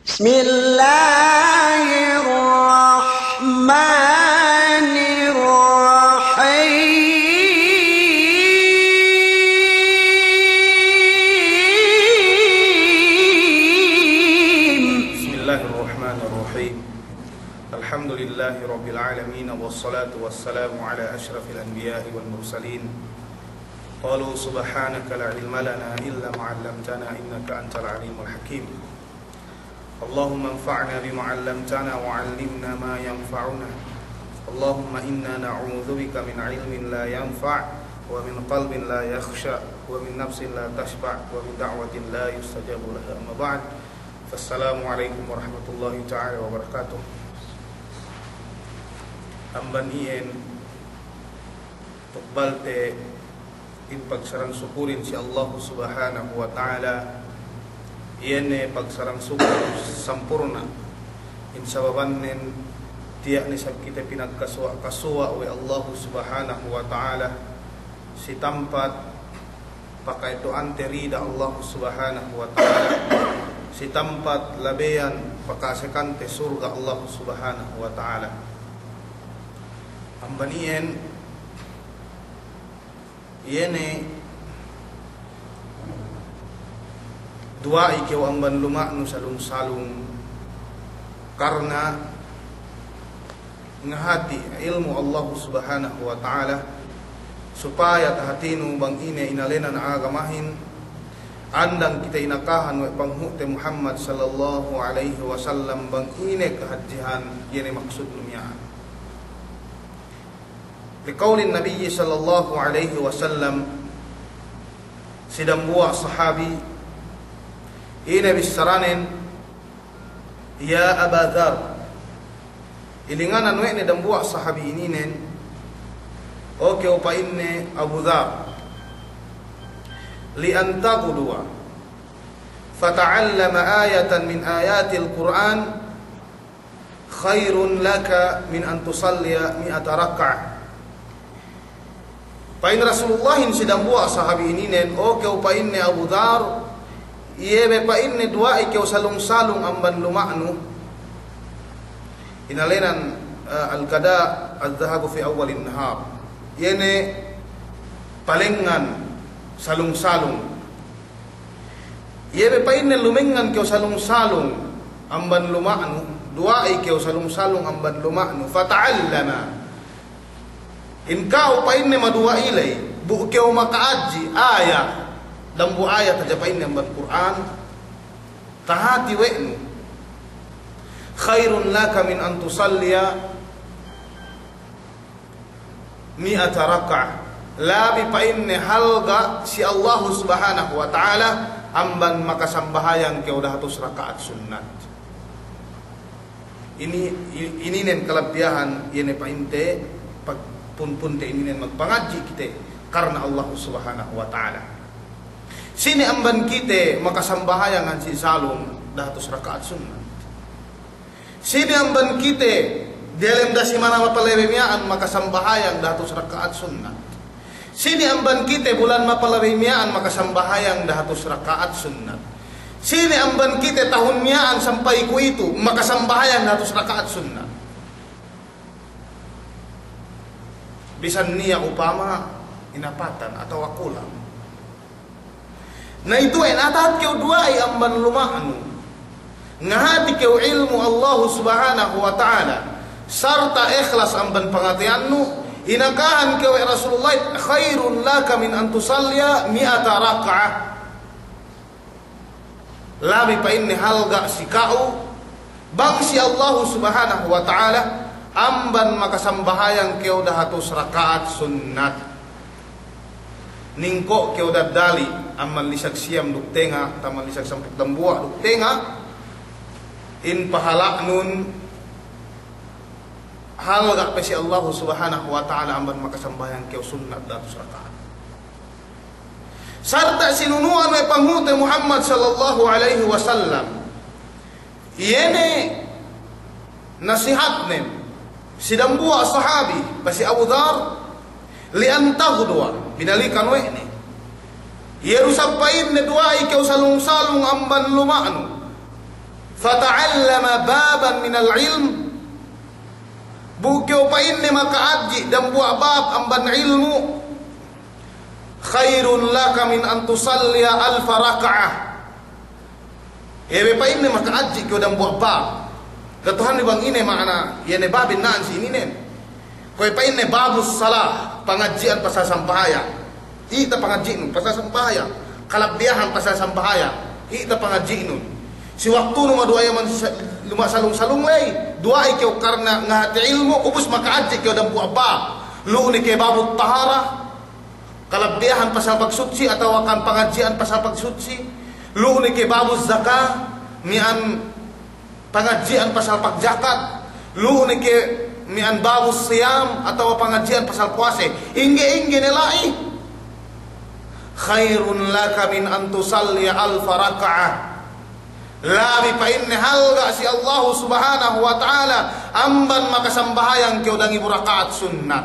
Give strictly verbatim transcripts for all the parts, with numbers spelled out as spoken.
بسم الله الرحمن الرحيم. بسم الله الرحمن الرحيم. الحمد لله رب العالمين، والصلاة والسلام على أشرف الأنبياء والمرسلين. قالوا سبحانك لا علم لنا إلا ما علمتنا إنك أنت العليم الحكيم. اللهم انفعنا بما علمتنا وعلمنا ما ينفعنا. اللهم إنا نعوذ بك من علم لا ينفع ومن قلب لا يخشع ومن نفس لا تشبع ومن دعوة لا يستجاب لها. أما بعد، فالسلام عليكم ورحمة الله تعالى وبركاته. Amban iyan, tukbalte in pagsarang sukurin si Allahu Subhanahu wa Ta'ala, iye ne pagsarang sukur sampurna'. In sababannen, tiya' ne isab kite pinagkasuwa'-kasuwa' we' Allahu Subhanahu wa Ta'ala si tampat paka'eddo'ante rida Allahu Subhanahu wa Ta'ala, si tampat labeyan paka'asekante surga' Allahu Subhanahu wa Ta'ala. Amban iyan, iye ne duwa'i kew amban luma'nu salung-salung, karna' ngahati ilmu' Allahu Subhanahu wa Ta'ala, supaya tahatinu bang ine inalenan agamahin, andang kite inakahan we' panghu'te Muhammad sallallahu alaihi wasallam bang ine kahadjehan, iye ne maksudnu miya'an. Liqaulin Nabiyyi sallallahu alaihi wasallam, si dambuwa' sahabi, ine bissaranen, "Ya Aba Dhar." Ilinganan we' ne dambuwa' sahabi ininen, "O kew," pa'inne, "Abu Dhar, li an taghduwa fata'allama ayatan min ayatil Qur'an khairun laka min an tusalliya mi'ata rak'ah." Pa'in Rasulullahin si dambuwa' sahabi ininen, "O kew," pa'inne, "Abu Dhar, iye be," pa'inne, "duwa'i kew salung-salung amban luma'nu." Inalenan, eh, al-ghada, adh-dhahabu fi awwalin nahar. Iye ne palengngan salung-salung. Iye be, pa'inne, lumengngan kew salung-salung amban luma'nu, duwa'i kew salung-salung amban luma'nu, fata'allama. In ka'u, pa'inne, maduwa'i ley, bu kew maka'adji' ayat, dambuwa' ayat hadja, pa'inne, amban Kur'an, tahati we' nu. Khairun laka min an tusalliya mi'ata rak'ah. Labi, pa'inne, halga' si Allahu Subhanahu wa Ta'ala amban makasambahayang kew dahatus raka'at sunnat. Ini, i-, ininen kalabbiyahan, iye ne pa'inte, pagpunpunte ininen magpangadji' kite karna Allahu Subhanahu wa Ta'ala. Sine amban kite makasambahayang ansi' salung dahatus raka'at sunnat? Sine amban kite diyalem dasimana mapalabey miya'an makasambahayang dahatus raka'at sunnat? Sine amban kite bulan mapalabey miya'an makasambahayang dahatus raka'at sunnat? Sine amban kite tahun miya'an sampay kuwe'itu makasambahayang dahatus raka'at sunnat? Bisan niya' upama inapatan atawa kulang. Na itu'en atahat kew duwa'i amban luma'nu. Ngahati kew ilmu' Allahu Subhanahu wa Ta'ala, sarta' ikhlas amban pangateyannu, inakahan kew we' Rasulullah, khairun laka min an tusalliya mi'ata rak'ah. Labi, pa'inne, halga' si ka'u bang si Allahu Subhanahu wa Ta'ala amban makasambahayang kew dahatus raka'at sunnat. Ningko' kew daddali' amban lisag siyam duk tenga', amban lisag sampū' dambuwa' duk tenga', in pahala'nun halga' pe si Allahu Subhanahu wa Ta'ala amban makasambahayang kew sunnat dahatus raka'at. Sarta' sinunuwan we' panghu'te Muhammad sallallahu alaihi wasallam, iye ne nasihatnen si dambuwa' sahabi, pa si Abu Dhar, li an taghduwa, binalikan we' ne. Iye du isab, pa'inne, duwa'i kew salung-salung amban luma'nu. فتعلم بابا من العلم, bu kew pa'inne maka'adji' dambuwa' bab amban ilmu', خير لك من أن تصلي ألف ركعة. Iye be pa'inne maka'adji' kew dambuwa' bab. Ga' tuhan bang ine ma'ana, iye ne babin na'an si ininen. Kuwe' pa'inne babus salah, pangadji'an pasal sambahayang. Ita pangadji'nun, pasal sambahayang. Kalabbiyahan pasal sambahayang. Ita pangadji'nun. Si waktunu maduwa'i man sa-, luma' salung-salung ley. Duwa'i kew karna ngahati ilmu', ubus maka'adji' kew dambuwa' bab. Lu'u ne ke babut taharah. Kalabbiyahan pasal pagsutsi atawa kan pangadji'an pasal pagsutsi. Lu'u ne ke babuz zakah, miya'an pangadji'an pasal pagjakat. Lu'u ne ke miya'an babuz siyam atawa pangadji'an pasal puwase. Ingge-ingge ne la'i. خير لك من أن تصلي ألف ركعة. Labi pa'inne halga' si Allahu Subhanahu wa Ta'ala amban makasambahayang kew dangibu raka'at sunnat.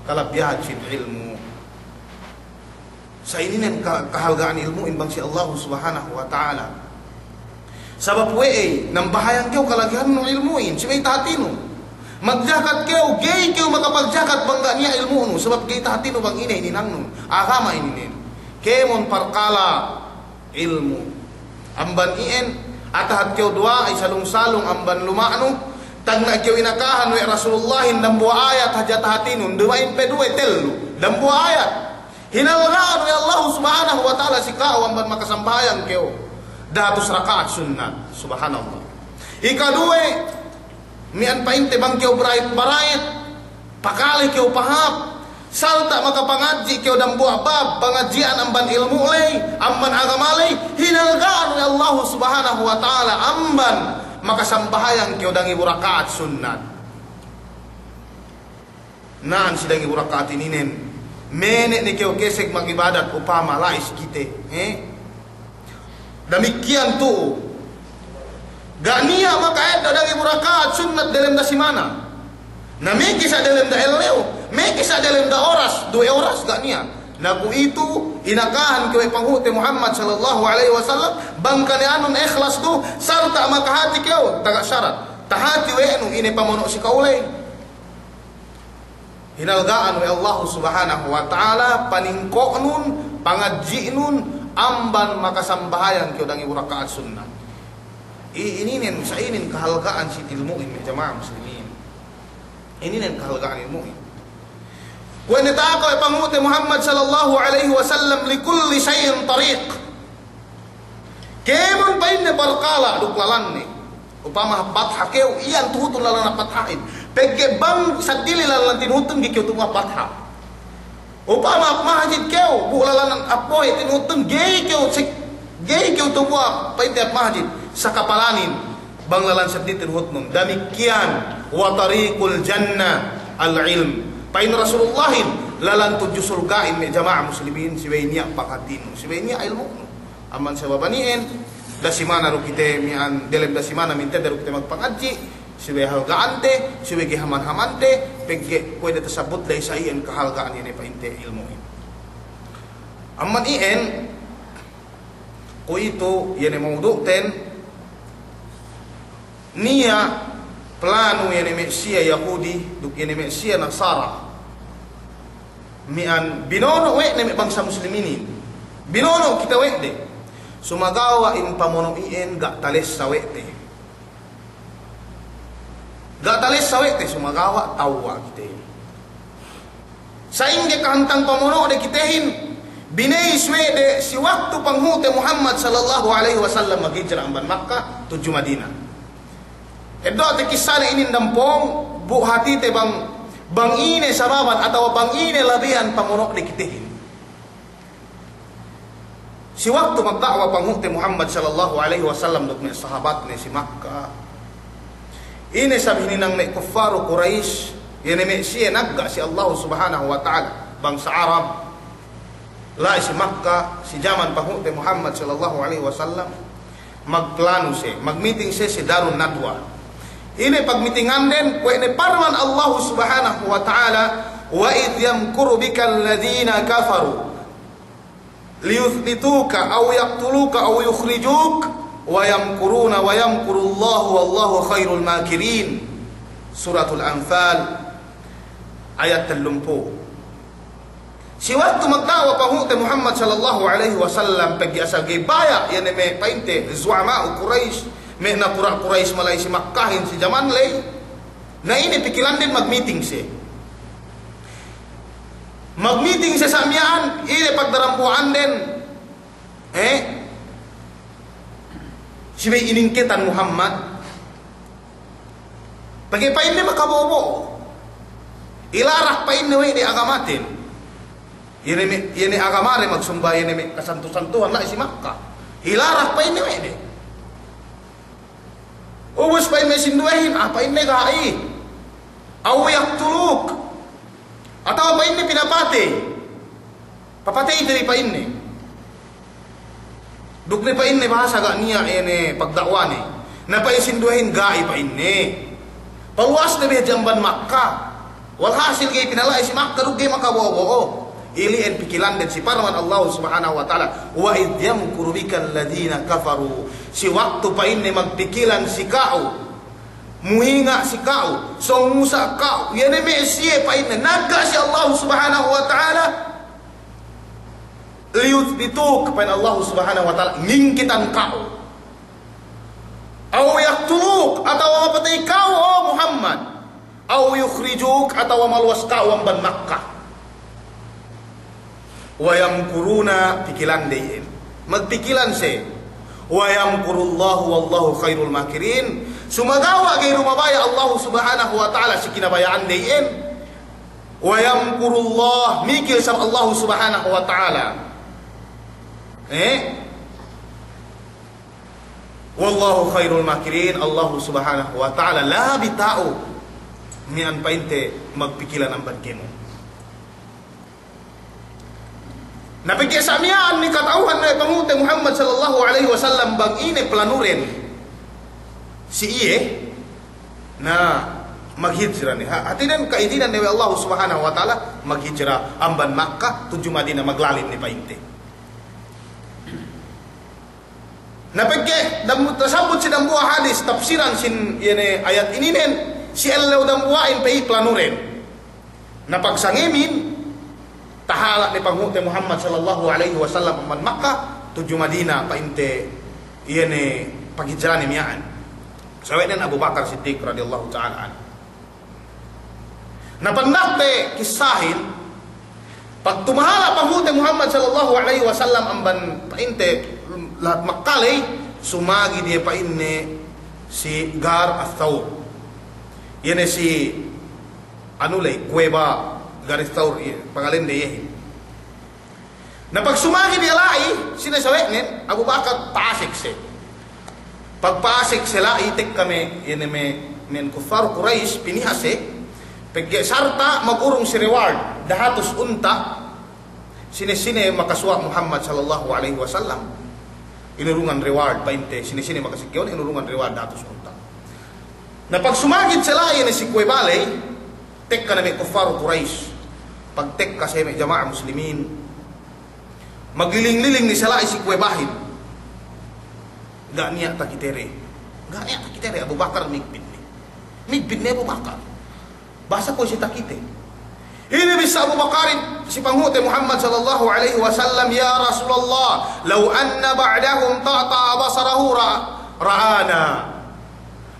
Kalabbiyahan sin ilmu'. Sa' ininen ka-, kahalga'an ilmu'in bang si Allahu Subhanahu wa Ta'ala. Sabab we'ey, nambahayang kew kalagihannu ilmu'in, subey tahatinu. Magjakat kew, ga'i kew makapagjakat bang ga' niya' ilmu'nu, sabab ga'i tahatinu bang ine hininangnun. Agama ininen. Kēmon parkala' ilmu'. Amban iyan, atahat kew duwa'i salung-salung amban luma'nu, tagna' kew inakahan we' Rasulullahin dambuwa' ayat hadja tahatinun, duma'in pe duwe tellu, dambuwa' ayat. Hinalga'an we' Allahu Subhanahu wa Ta'ala si ka'u amban makasambahayang kew dahatus raka'at sunnat. Subhanallah. Ikaduwe, miya'an pa'inte bang kew barayet-barayet, pakale kew pahāp, salta' makapangadji' kew dambuwa' bab, pangadji'an amban ilmu' ley, amban agama ley, hinalga'an we' Allahu Subhanahu wa Ta'ala amban makasambahayang kew dangibu raka'at sunnat. Na'an si dangibu raka'at ininen, mene' ne kew keseg magibadat upama la'i si kite, eh? Damikkiyan tu'u. Ga' niya' maka'eddo' dangibu raka'at sunnat delem dasimana. Na meke sa' delem da ellew, meke sa' delem da oras, duwe oras, ga' niya'. Na kuwe'itu, inakahan kew we' panghu'te Muhammad sallallahu alaihi wasallam, bang kaniyanun ikhlas du, salta' makahati kew, taga sarat. Tahati we' nu ine pamono' si ka'u ley. Hinalga'an we' Allahu Subhanahu wa Ta'ala, paningko'nun, pangadji'nun, amban makasambahayang kew dangibu raka'at sunnat. I-, ininen, sa' inin kahalga'an si ilmu'in, me' jama'a muslimin. Ininen kahalga'an ilmu'in. Kuwe' ne ta'aka we' panghu'te Muhammad sallallahu alaihi wasallam, لكل شيء طريق. Kēmon pa'inne parkala' duk lalanne. Upama hap patha kew, iyan tuhutun lalan hap pathahin. Pegge' bang seddili lalan tinuhutun ga'i kew tumu hap patha. Upama hap mahajid kew, bu lalan hap bohe' tinuhutun ga'i kew sek-, ga'i kew tumu hap pa'inte hap mahajid. Sakapalanin, bang lalan seddili tinuhutnun. Damikkiyan, وطريق الجنة العلم. Pa'in Rasulullahin, lalan tudju surga'in me' jama'a muslimin, subey niya' pangatinu, subey niya' ilmu'nu. Amban sabab ani'en, dasimana du kite miya'an, delem dasimana mintedde du kite magpangadji', subey halga'ante, subey ga'i haman-hamante, pegge' kuwe' de tasabbut ley sa' iyan kahalga'an iye ne pa'inte ilmu'in. Amban iyan, kuwe'itu iye ne mawdu'ten, niya' planu iye ne me' siye Yahudi, duk iye ne me' siye Nasara. Miya'an binono' we' ne me' bangsa musliminin. Binono' kite we' de. Sumagawa' in pamono' iyan ga' talessa we' te. Ga' talessa we' te sumagawa' tawwa' kite. Sa'ingge kahantang pamono'de kitehin, bineyis we' de si waktu panghu'te Muhammad sallallahu alaihi wasallam maghijra amban Makka tudju Madina. Eddo'te kissane inin dampong, bu hatite bang, bang ine sababan atawa bang ine labeyan pamono'de kitehin. Si waktu magda'wa panghu'te Muhammad sallallahu alaihi wasallam duk me' sahabatne si Makka, ine sab hininang me' kuffaru Quraish, iye ne me' siye nagga' si Allahu Subhanahu wa Ta'ala, bangsa Arab, la'i si Makka, si jaman panghu'te Muhammad sallallahu alaihi wasallam, magplanu siye, magmiting siye si Darun Nadwa. Ine pagmitinganden, kuwe' ne parman Allahu Subhanahu wa Ta'ala, وإذ يمكر بك الذين كفروا ليثبتوك أو يقتلوك أو يخرجوك ويمكرون ويمكر الله والله خير الماكرين. Suratul Anfal, ayat tellumpū'. Si waktu magda'wa panghu'te Muhammad sallallahu alaihi wasallam, pegge' asal ga'i baya' iye ne me' pa'inte zu'ama'u Quraish, me' nakura' Quraish mala'i si Makkahin si jaman ley. Na ine pikilanden, magmiting siye. Magmiting siye sa' miya'an, ine pagdarambuwa'anden, eh, subey iningketan Muhammad. Pegge' pa'inne makabo'o-bo'o. Ilarak pa'inne we' de agamaten. Iye ne me', iye ne agamade magsumba iye ne me' kasantu-santuhan la'i si Makka. Ilarak pa'inne we' de. Ubus pa'inne sinduwehin, ah, pa'inne ga'i. أو يقتلوك. Atawa pa'inne pinapatey. Papatey te bi pa'inne. Duk ne pa'inne bahasa ga' niya' iye ne pagda'wane. Na pa'in sinduwehin ga'i pa'inne. Paluwas ne bi hadja amban Makka. Walhasil ga'i pinala'i si Makka duk ga'i makabo'o-bo'o. Ili'en pikilanden si parman Allah Subhanahu wa Ta'ala, وإذ يمكر بك الذين كفروا. Si waktu pa'inne magpikilan si ka'u, muhinga' si ka'u, sōng musa' ka'u, iye ne me' siye pa'inne nagga' si Allah Subhanahu wa Ta'ala, ليثبتوك, pa'in Allah Subhanahu wa Ta'ala, ngingkitan ka'u. أو يقتلوك, atawa mapatey ka'u, o Muhammad. أو يخرجوك, atawa maluwas ka'u amban Makka. ويمكرون, pikilande iyan. Magpikilan siye. ويمكر الله والله خير الماكرين. Sumagawa' ga'i du mabaya' Allah Subhanahu wa Ta'ala si kinabaya'ande iyan. ويمكر الله, mikil isab Allah Subhanahu wa Ta'ala. Eh? والله خير الماكرين, Allah Subhanahu wa Ta'ala labi ta'u miya'an pa'inte magpikilan amban kēmon. Na pegge' sa' miya'an ne kata'uhan ne panghu'te Muhammad sallallahu alaihi wasallam bang ine planuren si iye, na maghijra ne. Ha-, hātinen ka'idinan ne we' Allah Subhanahu wa Ta'ala maghijra amban Makka tudju Madina, maglalin ne pa'inte. Na pegge' dam-, tasabbut si dambuwa' hadis tafsiran sin iye ne ayat ininen, si ellew dambuwa'in pe i' planuren. Na pagsangemin, tahala' ne panghu'te Muhammad sallallahu alaihi wasallam amban Makka tudju Madina pa'inte iye ne paghijrane miya'an. Sawe'nen Abu Bakar Siddiq radiyallahu ta'ala anhu. Na pandakte kissahin, pagtumahala' panghu'te Muhammad sallallahu alaihi wasallam amban pa'inte lahat Makka ley, sumagid iye pa'inne si Ghar Ath-Thawr. Iye ne si anu ley, kuweba Ghar Ath-Thawr iye, pangalende iyehin. Na pagsumagid iye la'i, sine sawe'nen, Abu Bakar, pa'asek siye. Pagpa'asek siye la'i, tekka me', iye ne me', me' kuffar Quraish, piniha siye, pegge' sarta' magurung si reward, dahatus unta', sine-sine makasuwa' Muhammad sallallahu alaihi wasallam, inurungan reward, pa'inte, sine-sine makasikew, inurungan reward, dahatus unta'. Na pagsumagid siye la'i ne si kuweba ley, tekka ne me' kuffar Quraish. Pagtekka siye me' jama'a muslimin, magliling-liling ne siye la'i si kuwebahin. Ga' niya' takitede. Ga' niya' takitede, Abu Bakar migbit ne. Migbit ne Abu Bakar. Basa kuwe' siye takite. Ine bissā Abu Bakarin si panghu'te Muhammad sallallahu alaihi wasallam, يا رسول الله، لو أن بعضهم طأطأ بصره رأ-، رآنا.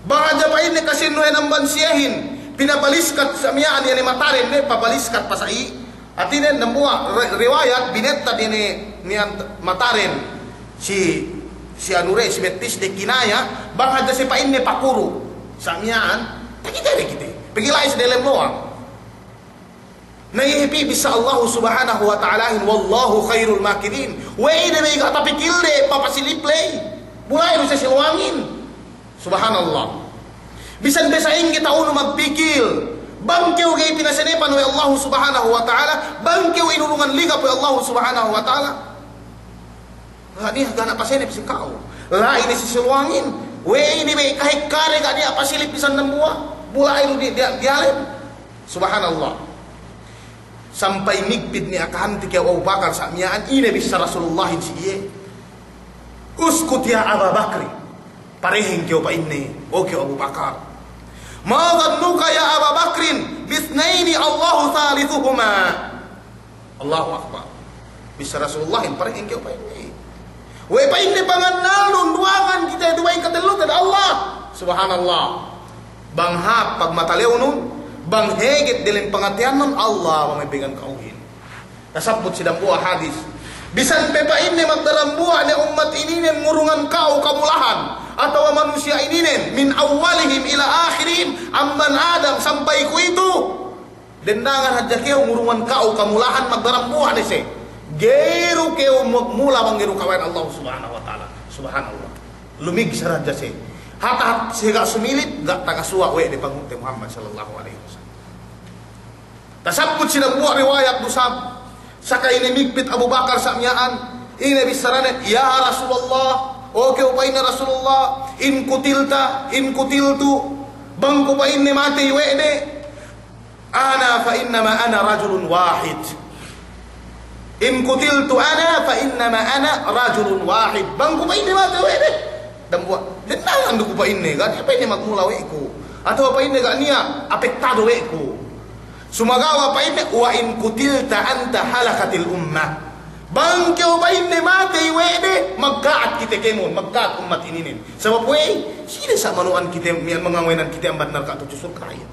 Bang hadja pa'inne kasinduwehin amban siyehin, pinapaliskat sa' miya'an iye ne mataden ne, papaliskat pasa'i. Hātinen dambuwa' ri-, riwayat binettad iye ne miya'an mataden si, si anure, si bettisde kinaya', bang hadja siye pa'inne pakuru. Sa' miya'an, takitede kite. Pegge' la'i si delem lowang. Na iye pī bissā Allahu Subhanahu wa Ta'alahin, والله خير الماكرين. We'ey ne me' ga' tapikilde, papasilip ley. Bula'i du siye si luwangin. Subhanallah. Bisan be sa'ingge ta'unu magpikil. Bang kew ga'i pinasenepan we' Allahu Subhanahu wa Ta'ala, bang kew inurungan ligap we' Allahu Subhanahu wa Ta'ala. Ga' niya', ga' niya' pasenep si ka'u. La'i ne si luwangin. We'ey ne me' kahekkade ga' niya' pasilip bisan dambuwa'. Bula'i du di-, di-, diyalem. Subhanallah. Sampay migbit ne akahante kew Abu Bakar sa' miya'an, ine bissā Rasulullahin si iye. اسكت يا أبا بكر. Pareheng kew pa'inne, o kew Abu Bakar. Ma dhannuka ya Aba Bakrin bithnayni Allahu thalithuhuma. Allahu Akbar. Bissā Rasulullahin, pareheng kew pa'inne. We' pa'inne pangannalnun duwangan kite duwe ikatelluten Allah. Subhanallah. Bang hāp pagmatalewnun, bang heget delem pangateyannun, Allah bang me' began ka'uhin. Tasabbut si dambuwa' hadis. Bisan pe pa'inne magdadambuwa' ne ummat ininen ngurungan ka'u kamulahan, atawa manusiya' ininen, min awwalihim ila akhirihim, amban Adam sampay kuwe'itu. Dendangan hadja kew ngurungan ka'u kamulahan magdadambuwa' ne siye. Ga'i du kew magmula bang ga'i du kawa'in Allah Subhanahu wa Ta'ala. Subhanallah. Lumigsa hadja siye. Hata' siye ga' sumilip, ga' takasuwa' we' de panghu'te Muhammad sallallahu alaihi wasallam. Tasabbut si dambuwa' riwayat du isab, saka ine migpit Abu Bakar sa' miya'an, ine bissāranen, "Ya Rasulullah, o kew pa'inne Rasulullah, in qutilta, in qutiltu, bang ku pa'inne matey we' de, ana fa innama ana rajulun wahid. In qutiltu ana fa innama ana rajulun wahid." Bang ku pa'inne matey we' de. Dambuwa', dendangan du ku pa'inne, ga' niya' pa'inne magmula we' ku. Atawa pa'inne ga' niya' apektadu we' ku. Sumagawa' pa'inne, "Wa in qutilta anta halakatil ummah." Bang kew pa'inne matey we' de, magka'at kite kēmon, magka'at ummat ininen. Sabab we', sine sa' manu'an kite, miya'an mangawenan kite amban narka' tudju surga' iyan.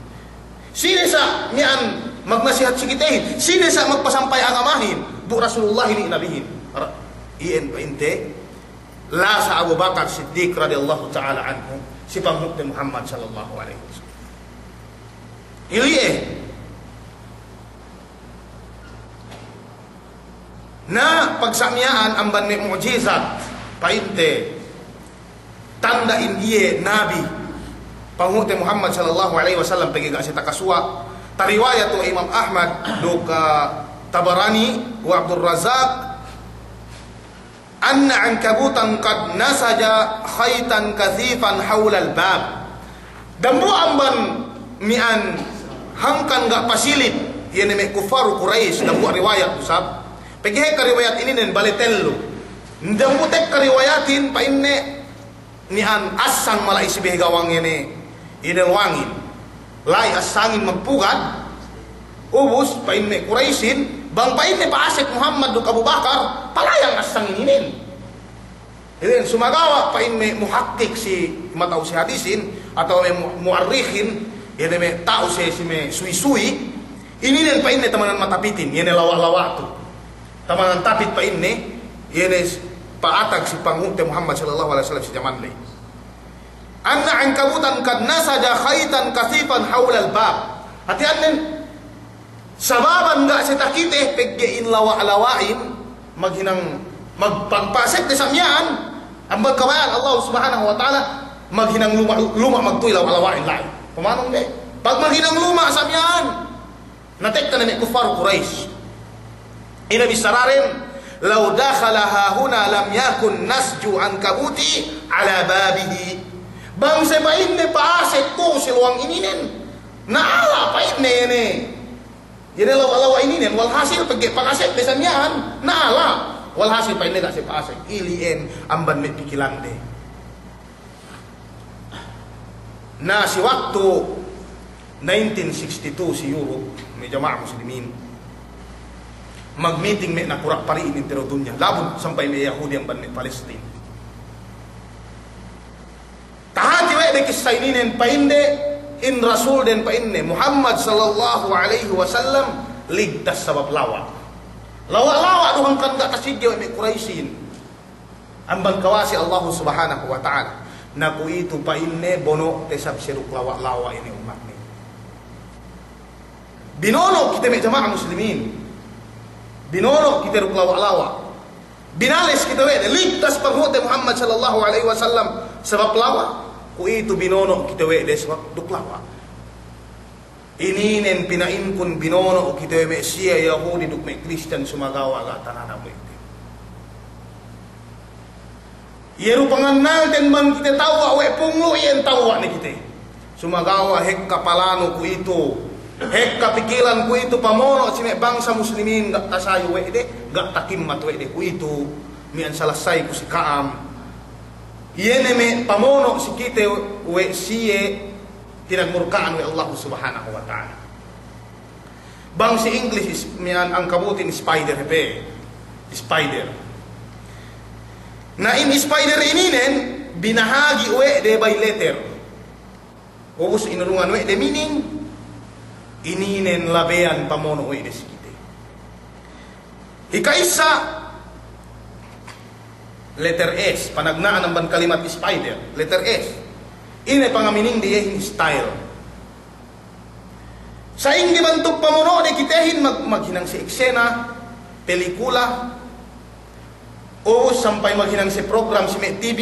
Sine sa' miya'an magnasihat si kitehin, sine sa' magpasampay agamahin, bu Rasulullahin, nabihin. Ra-, iyan pa'inte, lasa Abu Bakar Siddiq radiyallahu ta'ala anhu, si panghu'te Muhammad sallallahu alaihi wasallam. Ili'e. Na pagsa' miya'an amban me' mu'jizat, pa'inte, tanda' in iye nabi, panghu'te Muhammad sallallahu alaihi wasallam, pegge' ga' siye takasuwa'. Tariwayat we' Imam Ahmad, duk, ah, Tabarani, wa Abdul Razzaq, anna ankabutan qad nasaja khaytan kathifan hawlal bab. Dambuwa' amban miya'an hangkan ga' pasilip, iye ne me' kuffaru Quraysh, dambuwa' riwayat du isab. Pegge' hekka riwayat ininen bale tellu. Dambuwa' tekka riwayatin pa'inne miya'an assang mala'i si behe gawang iye ne, iye ne luwangin. La'i assangin magpugad, ubus pa'in me' Qurayshin, bang pa'inne pa'asek Muhammad duk Abu Bakar, palayang assang ininen. Iyan sumagawa' pa'in me' muhakkik si mata'u si hadisin, atawa me' mu-, mu'arrikhin, iye ne me' ta'u si, si me' suwi-suwi, ininen pa'inne tamanan matapitin, iye ne lawa'-lawa' tu. Tamanan tapit pa'inne, iye ne s-, pa'atag si panghu'te Muhammad sallallahu alaihi wasallam si jaman ley. Anna ankabutan qad nasaja khaytan kathifan hawlal bab. Hātinen, sababan ga' siye takite pegge' in lawa'-lawa'in maghinang mag-, pag pa'asek de sa' miya'an, amban kabaya'an Allah Subhanahu wa Ta'ala, maghinang luma', luma' magtuy lawa'-lawa'in la'i. Pamanung de, pag maghinang luma' sa' miya'an, na tekka ne me' kuffar Quraysh. Ine bissaraden, "Law dakhala hahuna lam yakun nasju ankabuti ala babihi." Bang siye pa'inne pa'asek tu'u si luwang ininen, na'ala pa'inne iye ne, iye ne lawa'-lawa' ininen, walhasil pegge' pa'asek de sa' miya'an, na'ala. Walhasil pa'inne ga' siye pa'asek. Ili'en amban me' pikilande. Na si waktu nineteen sixty-two si Europe, me' jama'a muslimin, magmiting me' nakura' pari'in entero dunya, labud sampay me' Yahudi amban me' Palestine. Tahati we' de kissa ininen, pa'inde in Rasulden, pa'inne Muhammad sallallahu alaihi wasallam ligtas sabab lawa'. Lawa'-lawa' du hangkan ga' tasidje we' me' Qurayshin. Amban kawasa' Allahu Subhanahu wa Ta'ala. Na kuwe'itu pa'inne bono'te sab siye duk lawa'-lawa' inin ummatne. Binono' kite me' jama'a muslimin. Binono' kite duk lawa'-lawa'. Binales kite we' de, ligtas panghu'te Muhammad sallallahu alaihi wasallam sabab lawa'. Kuwe'itu binono' kite we' de sabab duk lawa'. Ininen pina'inku binono' kite we' me' siye Yahudi duk me' Kristiyan sumagawa' ga' tananam we' te. Iye du pangannalten bang kite tewwa' we' punglu', iyan tewwa' ne kite. Sumagawa' hekka palanu kuwe'itu, hekka pikilan kuwe'itu pamono' si me' bangsa muslimin ga' tasayu we' de, ga' takimmat we' de kuwe'itu. Miya'an salasayku si ka'am. Iye ne me' pamono' si kite we' siye pinagmurka'an we' Allahu Subhanahu wa Ta'ala. Bang si English is, miya'an angkabutin spider pe. Spider. Na in spider ininen, binahagi' we' de by letter. Ubus inurungan we' de meaning, ininen labeyan pamono' we' de si kite. Ika'issa, letter S, panagna'an amban kalimat spider, letter S. Ine pangamining de iyehin? Style. Sa'ingge bantuk pamono' de kitehin, mag-, maghinang si eksena, pelikula, o sampay maghinang si program si me' T V.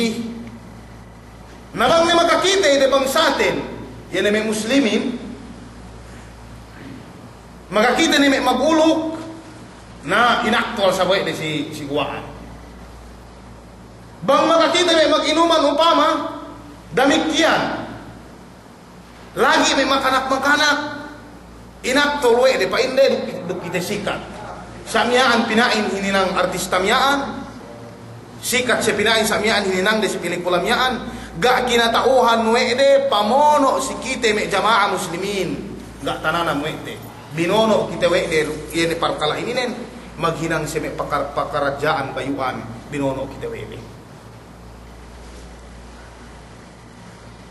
Na bang ne makakite de bangsaten, iye ne me' muslimin, makakite ne me' maguluk, na inaktual sabuwe' de si, si guwa'an. Bang makakite me' maginuman upama, damikkiyan. Lagi' me' makanak-makanak, inaktual we' de, pa'inde duk, duk kite sikat. Sa' miya'an pina'in hininang artista miya'an, sikat siye pina'in sa' miya'an hininang de si pelikula miya'an, ga' kinata'uhan we' de pamono' si kite me' jama'a muslimin, ga' tananam we' de. Binono' kite we' de, iye ne parkala' ininen, maghinang siye me' pakar-, pakaradja'an bayu'an, binono' kite we' de.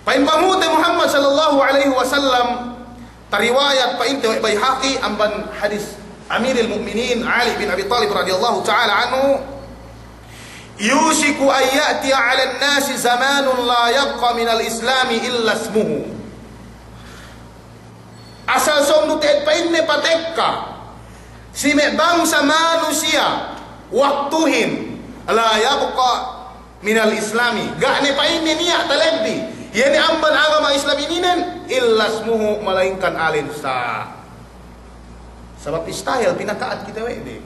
Pa'in panghu'te Muhammad sallallahu alaihi wasallam, tariwayat pa'inte we' Baihaqi amban hadis Amiril Mu'minin Ali bin Abi Talib radiyallahu ta'ala anhu, "Yushiku an ya'tiya 'alan nasi zamanun la yabqa minal islami illa ismuhu." Asal sōng du te'ed pa'inne patekka si me' bangsa manusiya' waktuhin, la yabqa minal islami, ga' ne pa'inne niya' talebbi, iye ne amban agama Islam ininen, illa ismuhu, malaingkan ālen sa. Sabab istahil pinaka'at kite we' de.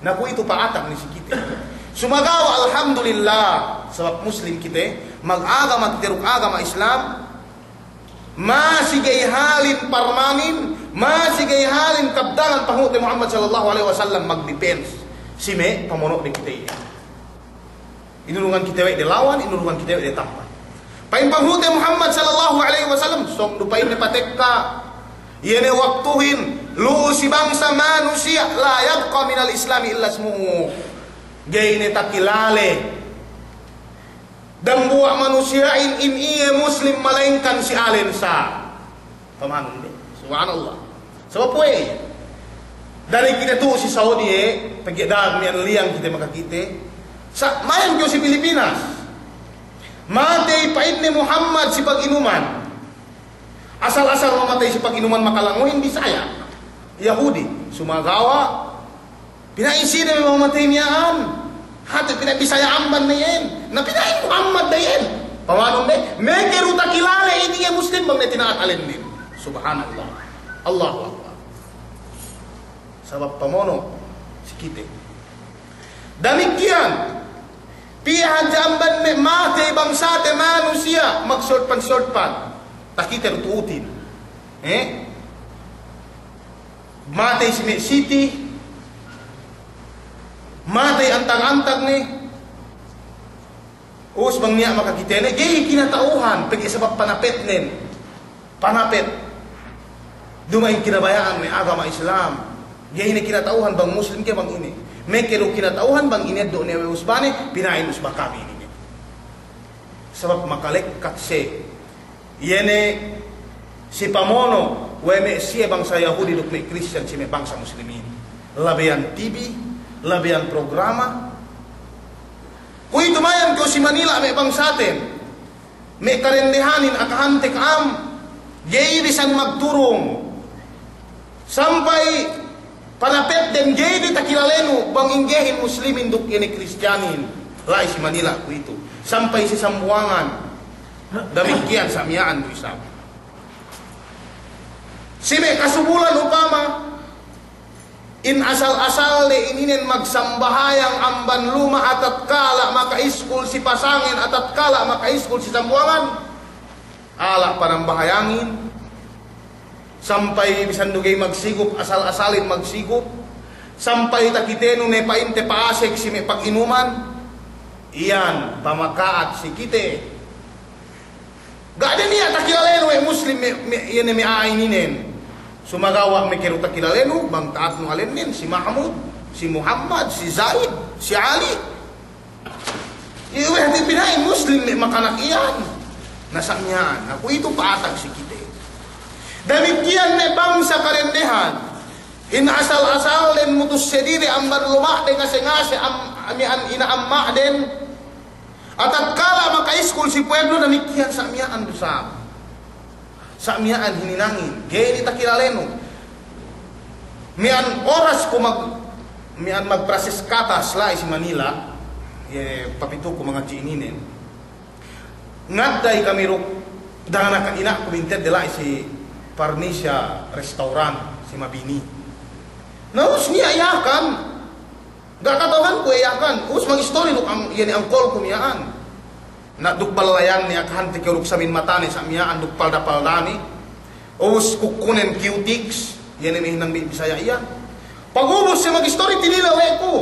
Na kuwe'itu pa'atak ne si kite. Sumagawa' alhamdulillah, sabab muslim kite, magagama kite duk agama Islam, masi ga'i halin parmanin, masi ga'i halin kabtangan panghu'te Muhammad sallallahu alaihi wasallam magdipens si me' pamono' de kite iye. Inurungan kite we' de lawan, inurungan kite we' de tampat. Pa'in panghu'te Muhammad sallallahu alaihi wasallam, sōng du pa'inne patekka, iye ne waktuhin, lu'u si bangsa manusiya', la yabqa minal islami illa ismuhu. Ga'i ne takilale dambuwa' manusiya'in in iye muslim malaingkan si ālen sa. Pamanun de. Subhanallah. Sabab we', da'a ne kite tu'u si Saudi, eh, pegge' da'a miya'an liyang kite makakite. Sa' mayam kew si Pilipinas. Matey pa'inne Muhammad si paginuman. Asal-asal mamatey si paginuman makalanguhin Bisaya, Yahudi. Sumagawa' pina'in sine me' mamatey miya'an? Hāti pina'in Bisaya amban ne iyan. Na pina'in Muhammad ne iyan. Pamanun de, meke du takilale in iye muslim bang ne tina'at ālenin. Subhanallah. Allahu Akbar. Sabab pamono' si kite. Damikkiyan, piye hadja amban me' matey bangsate manusiya' magsolpan-solpan. Takite du tu'utin. Eh? Matey si me' Siti, matey antag-antag ne. Ubus bang niya' makakite ne, ga'i kinata'uhan, pegge' sabab panapetnen. Panapet. Duma'in kinabaya'an me' agama Islam. Ga'i ne kinata'uhan bang muslim ke bang ine. Meke du kinata'uhan bang ineddo' ne we' usbane, pina'in usba kami inin. Sabab makalekkat siye. Iye ne si pamono' we' me' siye bangsa Yahudi duk me' Kristiyan si me' bangsa muslimin. Labeyan T V, labeyan programa. Kuwe'itu mayam kew si Manila me' bangsaten. Me' kadendehanin akahante ka'am, ga'i bisan magturung. Sampay panapetden ga'i du takilalenu bang inggehin muslimin duk ine Kristiyanin. La'i si Manila kuwe'itu. Sampay si Sambuwangan. Damikkiyan sa' miya'an du isab. Si me' kasubulan upama, in asal-asalde ininen magsambahayang amban luma' atatkala' makaiskul si Pasangen, atatkala' makaiskul si Sambuwangan. Ala' panambahayangin, sampay bisan du ga'i magsigup, asal-asalin magsigup, sampay takitenu ne pa'inte pa'asek si me' paginuman. iyan pamaka'at si kite. Ga' de niya' takilalenu we' Muslim me', me', iye ne me' a'a ininen. Sumagawa' me' kew du takilalenu, bang ta'atnu alennen, si Mahmud, si Muhammad, si Zaid, si Ali. Iye we' hati' pina'in Muslim me' makanak iyan. Na sa' miya'an, na kuwe'itu pa'atag si kite. Damikkiyan me' bangsa kadendehan. In asal-asalden mutus sedide amban luma'de ngase-ngase am-, miya'an ina' amma'den. Atatkala makaiskul si pueblo damikkiyan sa' miya'an du sa'. Sa' miya'an hininangin, ga'i ne takilalenu. Miya'an oras ku mag-, miya'an magprasis katas la'i si Manila, iye papituku mangadji' ininen. Ngadday kami duk dangan-dangan ina'ku mintedde la'i si Parnisia Restaurant si Mabini. Na ubus niya' Yakan, ga' kata'uhanku we' Yakan. Ubus magistori duk ang-, iye ne angkolku miya'an. Na duk balayanne akahante kew duk samin matane sa' miya'an duk palda-paldane. Ubus kukkunen cutics, iye ne me' hinang bi-, Bisaya' iyan. Pagubus siye magistori tinilew we' ku.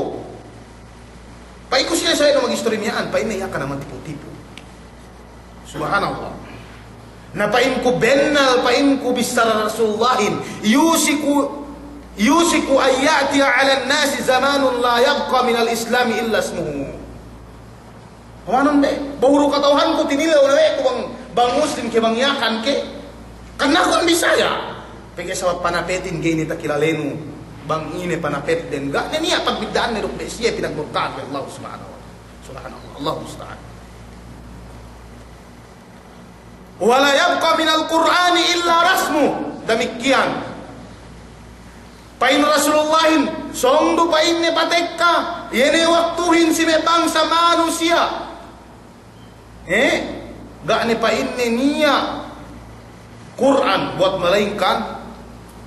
Pa'inku siye, sawe'nu magistori miya'an, pa'inne Yakan aman tipu'-tipu'. Subhanallah. Na pa'inku bennal, pa'inku bissara Rasulullahin, yusiku, yusiku an ya'tiya 'alan nasi zamanun la yabqa minal Islami illa ismuhu. Pamanun be, behu du kata'uhanku tinilew ne we' ku bang, bang Muslim ke bang Yakan ke. Kan akun Bisaya'. Pegge' sabab panapetin ga'i ne takilalenu. Bang ine panapetden, ga' ne niya' pagbidda'anne duk me' siye pinagmurka'an we' Allah Subhanahu wa Ta'ala. Subhanallah. Allahul musta'an. Wa la yabqa minal Qur'ani illa rasmuh. Damikkiyan. Pa'in Rasulullahin, sōng du pa'inne patekka, iye ne waktuhin si me' bangsa manusiya'. Eh, ga' ne pa'inne niya' Kur'an buwat malaingkan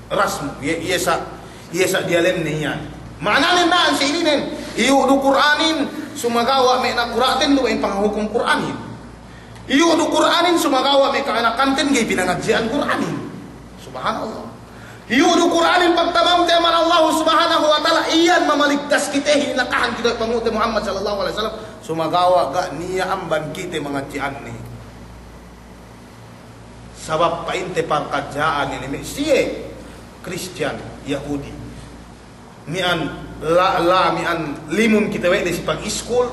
rasmu. Iye, iye sa', iye sa' diyalemne iyan. Ma'ananen na'an si ininen, iyu' du Kur'anin, sumagawa' me' nakura'ten du in pangahukum Kur'anin. Iyu' du Kur'anin, sumagawa' me' ka'anakanten ga'i pinangadji'an Kur'anin. Subhanallah. Iyu' du Kur'anin pagtamamte amban Allah Subhanahu wa Ta'ala, iyan mamaligtas kite, hinakahan kite we' Panghu'te Muhammad sallallahu alaihi wasallam, sumagawa' ga' niya' amban kite mangadji'anne. Sabab pa'inte parkadja'an inin me' siye Kristiyan, Yahudi. Miya'an la, la, miya'an limun kite we' de si pag-iskul,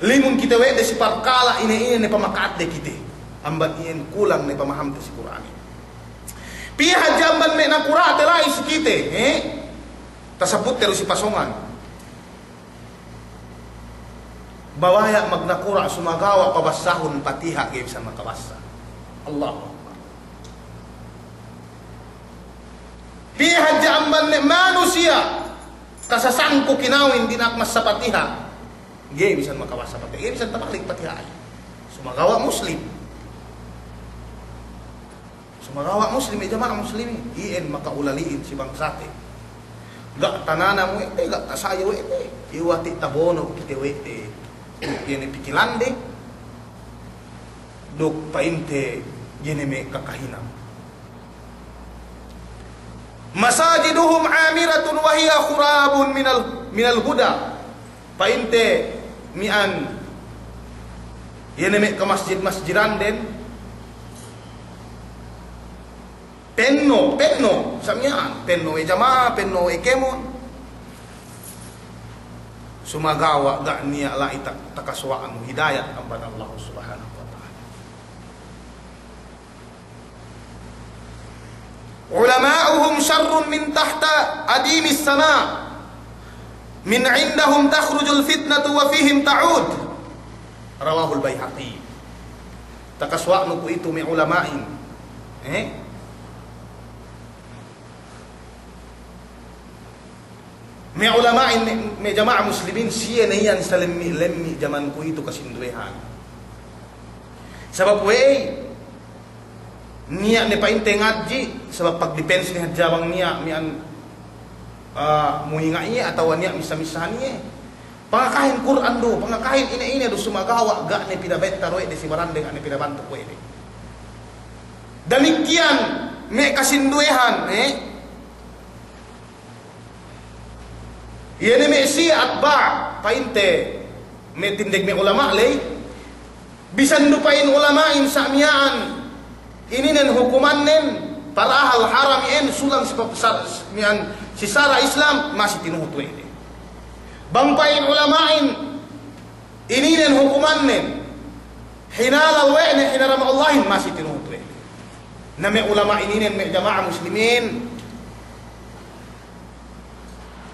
limun kite we' de si parkala' ine-ine ne pamaka'atde kite. Amban iyan kulang ne pamahamte si Kur'an. Piye hadja amban me' nakura'te la'i si kite, eh? Tasabutte du si pasōngan. Babaya' magnakura' sumagawa' pabassahun Patiha ga'i bisan makabassa. Allahu Akbar. Piye hadja amban me' manusiya' tasasangku kinawin dina'ak massa Patiha. Ga'i bisan makabassa Patiha, ga'i bisan tabalik Patiha ay. Sumagawa' Muslim. Sumagawa' Muslim, me' jama'a Muslimin, iyan maka'ulali'in si bangsate. Ga' tananam we' de, ga' tasaye we' de. Iwati' tabono' kite we' de. Iye ne pikilande. Duk pa'inte iye ne me' kakahinang. Masajiduhum 'amiratun wa hiya khurabun minal, minal huda. Pa'inte miya'an, iye ne me' kamasjid-masjidanden, penno', penno', sa' miya'an, penno' we' jama'a, penno' we' kēmon. Sumagawa' ga' niya' la'i ta-, takasuwa'nu hidayat amban Allah Subhanahu wa Ta'ala. Ulama'uhum sharrun min tahta adimis sama'. Min indahum takhrujul fitnatu wa fihim ta'ud. Rawahul Baihaqi. Takasuwa'nu kuwe'itu me' ulama'in. Eh? Me' ulama'in, me', me' jama'a muslimin, siye ne iyan salemmi'-lemmi' jaman kuwe'itu kasinduwehan. Sabab we'ey, niya' ne pa'inte ngadji', sabab pagdipensne hadja bang niya' miya'an, ah, muhinga' iye atawa niya' missa-missahan iye. Pangakahin Kur'an du, pangakahin ine-ine du, sumagawa' ga' ne pinabettar we' de si barande, ga' ne pinabantuk we' de. Damikkiyan me' kasinduwehan, eh? Iye ne me' siye atba', pa'inte, Me' tindeg me' ulama' ley, bisan du pa'in ulama'in sa' miya'an, ininen hukumannen, parahal haram iyan sulang si pa-, sa-, miya'an si sara' Islam, masi tinuhut we' de. Bang pa'in ulama'in, ininen hukumannen, hinalal we' ne, hinaram Allahin, masi tinuhut we' de. Na me' ulama' ininen me' jama'a muslimin,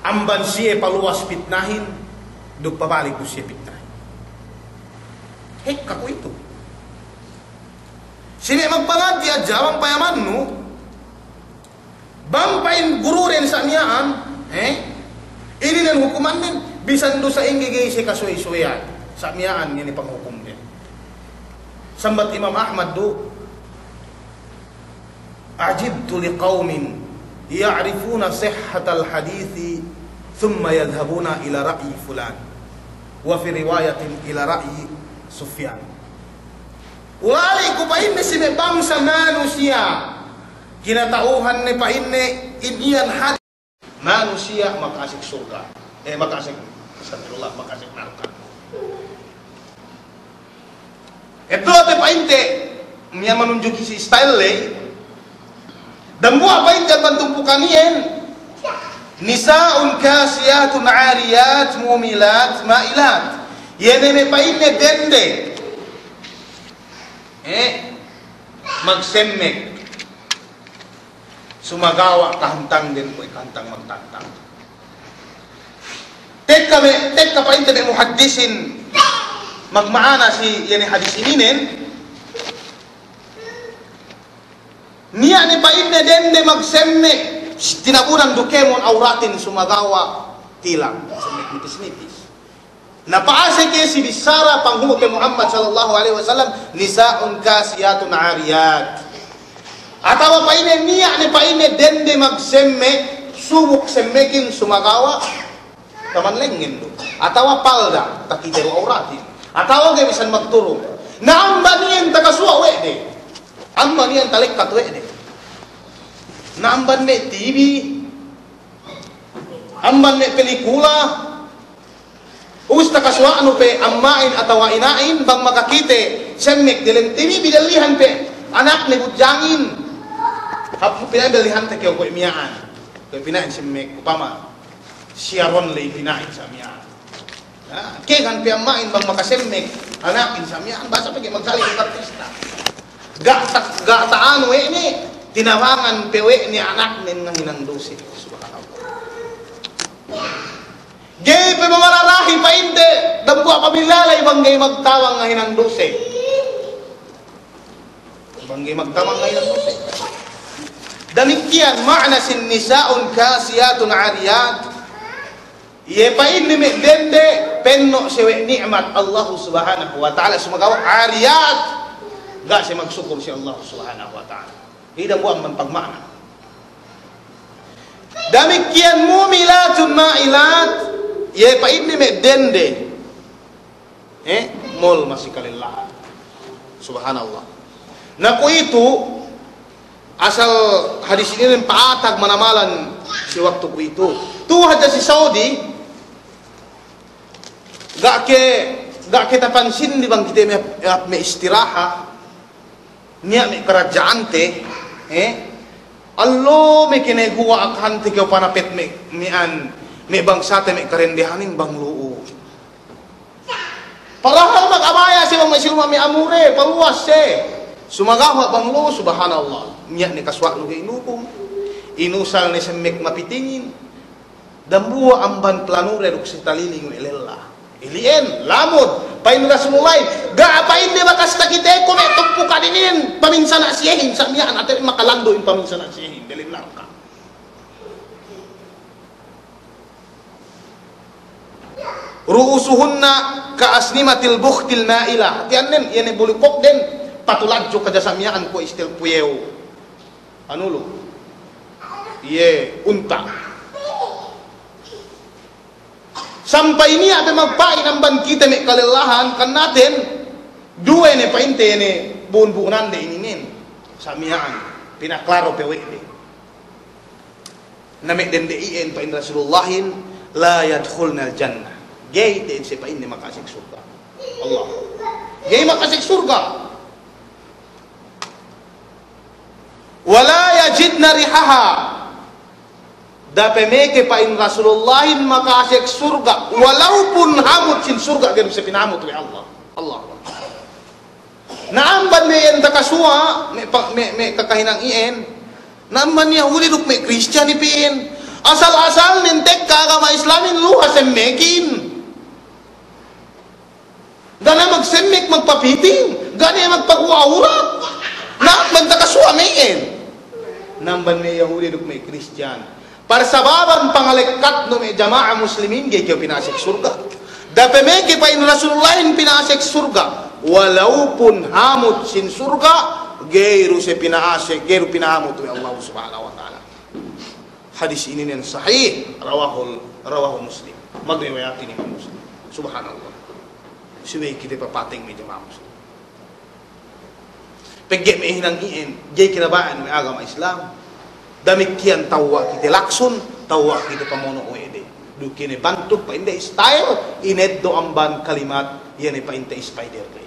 amban siye paluwas pitnahin, duk pabalik du siye pitnahin. Hekka kuwe'itu. Sine magpangadji' hadja bang payamannu, bang pa'in guruden sa' miya'an, eh? Ininen hukumannen, bisan du sa'ingge ga'i siye kasuwe-suweyan. Sa' miya'an iye ne panghukumden. Sambat Imam Ahmad du, عجبت لقوم يعرفون صحة الحديث ثم يذهبون إلى رأي فلان، وفي رواية إلى رأي سفيان. Ulali' ku pa'inne si me' bangsa manusiya', kinata'uhan ne pa'inne in iyan had- Manusiya' maka'asek surga'. Eh, maka'asek, astagfirullah, maka'asek narka'. Eddo'te pa'inte, niya' manunjuki si style ley. Dambuwa' pa'inte amban tumpukan iyan. نساء كاسيات عاريات مميلات مائلات. Iye ne me' pa'inte dende. Eh, magsemmek. Sumagawa' kahantangden kuwe' kahantang magtantang. Tekka me', tekka pa'inte me' muhaddisin magma'ana si iye ne hadis ininen. Niya' ne pa'inne dende magsemmek, tinabunan du kēmon awratin sumagawa' tilang, semmek nipis-nipis. Na pa'asek iye si bissara panghu'te Muhammad sallallahu alaihi wasallam, نساء كاسيات عاريات. Atawa pa'inne niya' ne pa'inne dende magsemmek, subuk semmekin sumagawa' taman lengngen du. Atawa palda, takite du awratin. Atawa ga'i bisan magturung. Na amban iyan takasuwa' we' de. Amban iyan talekkat we' de. Na amban me' T V, amban me' pelikula, ubus takasuwa'nu pe amma'in atawa ina'in bang makakite semmek delem T V, bidellihan pe anakne budjangin. Hap pina'in bellihante kew kuwe' miya'an. Kuwe' pina'in semmek, upama, siyaron ley pina'in sa' miya'an. Ha, kēgan pe amma'in bang makasemmek anaknen sa' miya'an, basa pe ga'i magsali' duk artista. Ga' ta-, ga' ta'anu we' ne, tinabangan pe we' ne anaknen ngahinang duse. Subhanallah. Ga'i pe mamalarahi pa'inte, dambuwa' pamilya ley bang ga'i magtabang ngahinang duse. Bang ga'i magtabang ngahinang duse. Damikkiyan ma'ana sin نساء كاسيات عاريات. Iye pa'inne me' dende penno' siye we' ni'mat Allahu Subhanahu wa Ta'ala, sumagawa' ariyat, ga' siye magsukur si Allahu Subhanahu wa Ta'ala. Iye dambuwa' amban pagma'ana. Damikkiyan mumilatun ma'ilat, iye pa'inne me' dende. Eh, mol masi kalellahan. Subhanallah. Na kuwe'itu, asal hadis ininen pa'atag manamalan si waktu kuwe'itu. Tu hadja si Saudi, ga' ke, ga' ke tapansin di bang kite me', me' istiraha. Niya' me' karadja'ante, eh? Allo me' kineguwa' akahante kew panapet me', me' an, me' bangsate me' karendehanin bang lu'u. Parahal magabaya siye bang me' si luma' me' amure, paluwas siye. Sumagawa' bang lu'u, subhanallah. Niya' ne kasuwa'nu ga'i inubung. Inusal ne semmek mapitingin. Dambuwa' amban planude duk si taliling we' lella. Ili'en, lamud, pa'in Rasulullahin, ga' pa'inde bakas takiteku me' tumpukan inin, paminsana' siyehin, sa' miya'an, ate makalandu' in paminsana' siyehin, delem narka'. رؤوسهن كأسنمة البخت المائلة. Hātinen, iye ne bulukokden, patuladju hadja sa' miya'an kuwe' istil puyew. Anu lu, iye unta'. Sampay niya' pe magpa'in amban kite me' kalellahan, kannaten, duwe ne pa'inte ne bu'un-bu'unande ininen. Sa' miya'an, pinaklaro pe we' de. Na me' dende iyan pa'in Rasulullahin, لا يدخلن الجنة. Ga'i te'ed siye pa'inne makasek surga'. Allah. Ga'i makasek surga'. Wa la yajidna rihaha. Da'a pe meke pa'in Rasulullahin makasek surga', walaupun hamut sin surga' ga'i du siye pinahamut we' Allah. Allah. Na amban me' iyan takasuwa', me' pa-, me', me' kakahinang iyan. Na amban Yahudi duk me' Kristiyan ipin. Asal-asalnen tekka agama Islamin luha semmekin. Ga' ne magsemmek, magpapiting, ga' ne magpaguwa' awrat. Na amban takasuwa' me' iyan. Na amban me' Yahudi duk me' Kristiyan. Parsababan pangalekkatnu me' jama'a muslimin ga'i kew pinasek surga'. Da'a pe meke pa'in Rasulullahin pinasek surga'. Walaupun hamut sin surga', ga'i du siye pinasek, ga'i du pinahamut we' Allah Subhanahu wa Ta'ala. Hadis ininen sahih, rawahul, rawahu Muslim. Magriwayatin Imam Muslim. Subhanallah. Subey kite papateng me' jama'a muslim. Pegge' me' hinang iyan, ga'i kinaba'an me' agama Islam. Damikkiyan tewwa' kite laksun, tewwa' kite pamono' we' de. Duk ine bantuk pa'inde style, ineddo' amban kalimat, iye ne pa'inte spider de.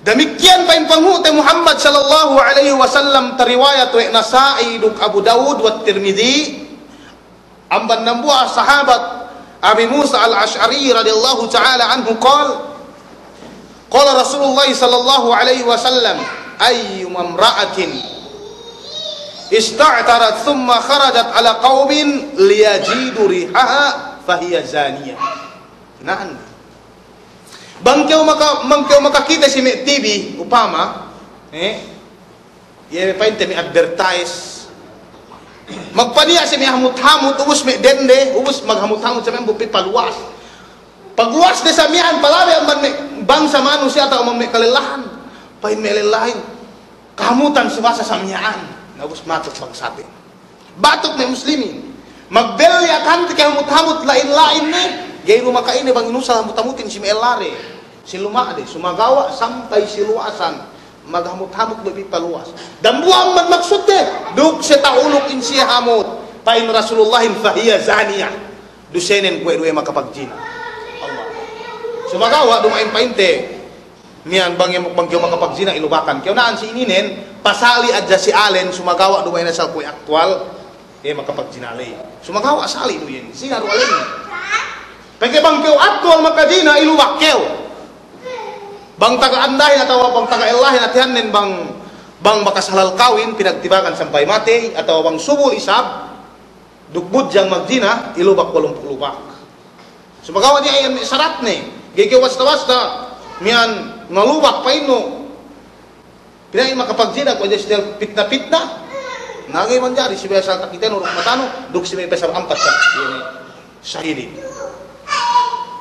Damikkiyan pa'in panghu'te Muhammad sallallahu alaihi wasallam, tariwayat we' Nasa'i duk Abu Dawud wa Tirmidhi, amban dambuwa' sahabat Abi Musa al-Ash'ari radiyallahu ta'ala anhu qal, qala Rasulullah sallallahu alaihi wasallam, ayyuma imra'atin ista'tarat thumma kharajat ala qawmin liyajidu rihaha fahiya zaniyah. Na'an. Bang kew maka-, bang kew makakite si me' T V, upama, eh, iye pa'inte me' advertise. Magpaniya' si me' hamut-hamut, ubus me' dende, ubus maghamut-hamut si me' bu pipaluwas. Pagluwas de sa miya'an, palabey amban me' bangsa manusiya' atawa amban me' kalellahan. Pa'in me' lellahin, kahamutan si basa sa miya'an. Na ubus matuk bangsaten. Batuk me' muslimin. Magbelli akahante kahamut-hamut la'in-la'in ne, ga'i du maka'ine bang inusal hamut-hamutin si me' ellade, si luma'de, sumagawa' sampay si luwasan, maghamut-hamut be' bi paluwas. Dambuwa' amban maksudde, duk siye ta'uluk in siye hamut, pa'in Rasulullahin fahiya zaniyah. Dusenen kuwe' duwe makapagjina. Allah. Sumagawa' duma'in pa'inte, miya'an bang, bang kew makapagjina ilubakan kew. Na'an si ininen, pasali' hadja si alen, sumagawa' duma'in asal kuwe' aktuwal, eh, makapagjina ley. Sumagawa' sali' du iyan, zina du alen. Pegge' bang kew aktuwal makajina, ilubak kew. Bang taga andahin atawa bang taga ellahin, hātinen bang, bang bakas halal kawin, pinagtibakan sampay matey, atawa bang subul isab, duk budjang magjina, ilubak walumpū' lubak. Sumagawa' niya' iyan me' saratne, ga'i kew wasta-wasta, miya'an ngalubak pa'innu. Pina'in makapagjina kuwe' hadja si tiyal pitna-pitna. Na ga'i manjari si biya' asal takitenu duk matanu, duk si me' biya' asal ampat sa-, iye ne, sahidin.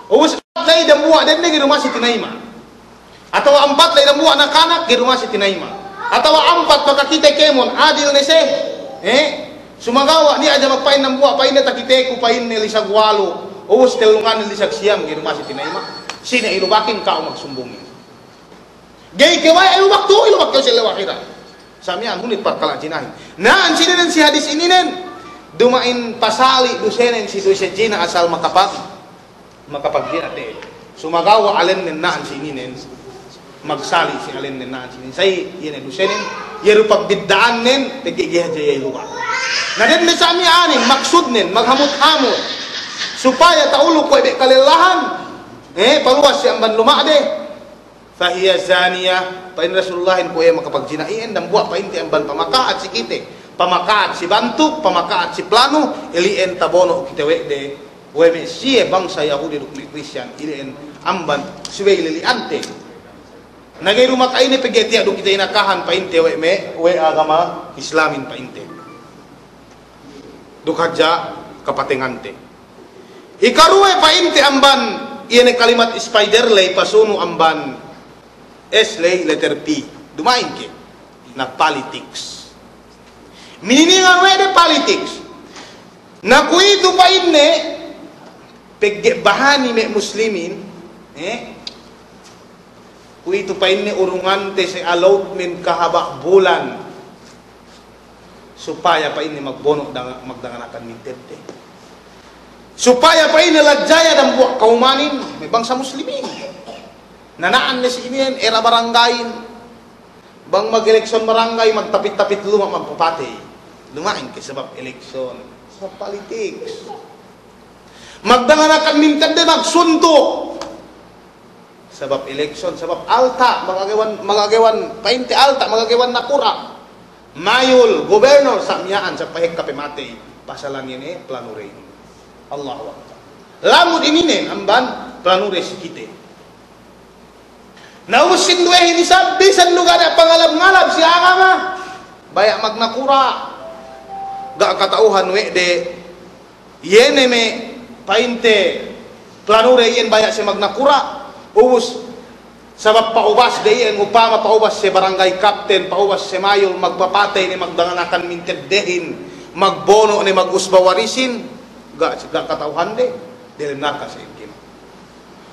Ubus ampat ley dambuwa' dende ga'i du masi tinayima'. Atawa ampat ley dambuwa' nakanak, ga'i du masi tinayima'. Atawa ampat makakite kēmon, adil ne siye. Eh? Sumagawa' niya' hadja magpa'in dambuwa', pa'inne takiteku, pa'inne lisag walu'. Ubus tellunganin lisag siyam, ga'i du masi tinayima'. Sine ilubakin, ka'u magsumbungin. Ga'i kew we' ilubak tu'u, ilubak kew si ellew ahirat. Sa miya'an hunit parkala' jinahin. Na'an si ininen si hadis ininen, duma'in pasali' dusenen si duse jina asal makapag- makapagjina te'ed. Sumagawa' alennen na'an si ininen, magsali' si alennen na'an si ininen. Sa iye ne dusenen, iye du pagbidda'annen, pegge' ga'i hadja iye ilubak. Na dende sa miya'anin, maksudnen, maghamut-hamut. Supaya ta'uluk kuwe' be' kalellahan, eh, paluwas si amban luma'de. Fahiya zaniyah, pa'in Rasulullahin kuwe' iye makapagjina iyan, dambuwa' pa'inte amban pamaka'at si kite, pamaka'at si bantuk, pamaka'at si planu, ili'en tabono' kite we' de, we' me' siye bangsa Yahudi duk me' Kristiyan, ili'en amban subey ilili'ante. Na ga'i du maka'ine pegge' tiya' du kite inakahan pa'inte we' me', we' agama Islamin pa'inte. Duk hadja kapatengante. Ikaruwe pa'inte amban, iye ne kalimat spider ley pasunu' amban S ley letter P. Duma'in ke. Na politics. Mininingan we' de politics. Na kuwe'itu pa'inne, pegge' bahani me' muslimin, eh? Kuwe'itu pa'inne urungante si allotment kahaba' bulan, supaya pa'inne magbono' dang-, magdanganakan mintedte. Supaya pa'inne ladjaya dambuwa' kawmanin me' bangsa muslimin. Nana'an ne si inin era baranggayin. Bang mag-eleksyon barangay, magtapit-tapit luma' magpapatey. Luma'in ke sabab eleksyon, sabab politics. Magdanganakan mintedde magsuntuk. Sabab eleksyon, sabab alta', magagewan, magagewan, pa'inte alta', magagewan nakura'. Mayul, gobernor, sa' miya'an, sa' pahekka pe matey. Pasalan iye ne, planure inin. Allahu Akbar. Lamud ininen, amban planure si kite. Na ubus sinduwehin isab, bisan du ga' niya' pangalab-ngalab si agama. Baya' magnakura'. Ga' kata'uhan we' de. Iye ne me' pa'inte planure iyan baya' siye magnakura', ubus sabab pa'ubas de iyan, upama pa'ubas siye barangay kapten, pa'ubas siye mayul, magpapatey ne magdanganakan minteddehin, magbono' ne mag-usba warisin, ga', ga' kata'uhan de, delem narka' siye kinu.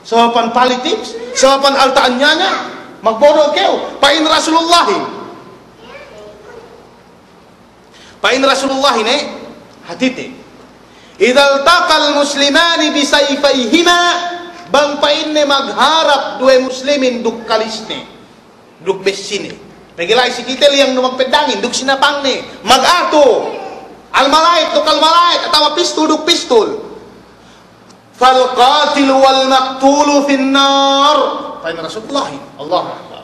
Sababan politics, sababan alta'an nyanya', magbono' kew, pa'in Rasulullahin. Pa'in Rasulullah ine, hatite. Idza iltaqal muslimani bisayfayhima, bang pa'inne magharap duwe muslimin duk kalisne, duk bessine. Pegge' la'i si kite liyang du magpeddangin, duk sinapangne, magatu. Almalait duk almalait, atawa pistul duk pistul. Fal qatilu wal maqtulu fin nar. Pa'in Rasulullah, Allahu Akbar.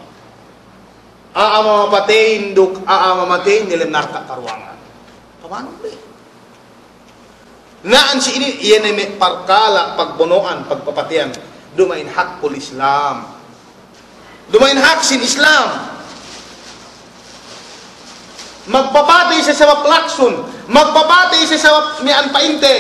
A'a mamapateyin duk a'a mamateyin delem narka' karuwangan. Pamanun be. Na'an si inin, iye ne me' parkala' pagbono'an, pagpapateyan. Duma'in hakkul Islam. Duma'in hak sin Islam. Magpapatey siye sabab laksun. Magpapatey siye sabab miya'an pa'inte.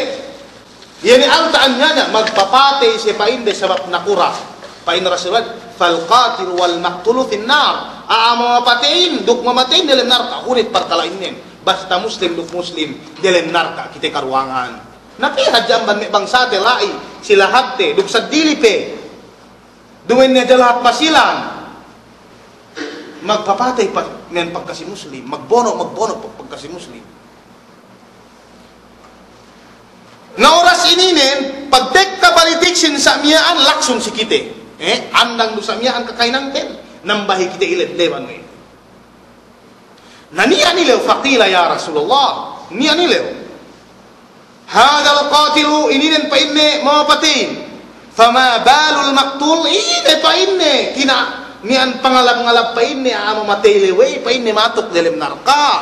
Iye ne alta'an nyanya', magpapatey siye pa'inde sabab nakura'. Pa'in Rasulullah, "Fal qatilu wal maqtulu fin nar." A'a mamapateyin duk mamateyin delem narka', hunit parkala' inin. Basta muslim duk muslim delem narka' kite karuwangan. Na pī hadja amban me' bangsate la'i, si lahatte, duk seddili pe. Duma'in ne hadja lahat Basilan. Magpapatey pa, miya'an pagkasi muslim, magbono', magbono' pa, pagkasi muslim. Na oras ininen, pagtekka politiksin sa' miya'an laksun si kite. Eh, andang du sa' miya'an kakahinangten, nambahi kite iled leban we'. Na niya' nilew, faqila ya Rasulullah, niya' nilew. Hadhal qatilu, ininen pa'inne mamapateyin. Fama balul maqtul, ine pa'inne, kina miya'an pangalab-ngalab pa'inne, a'a mamatey le we' pa'inne matuk delem narka'.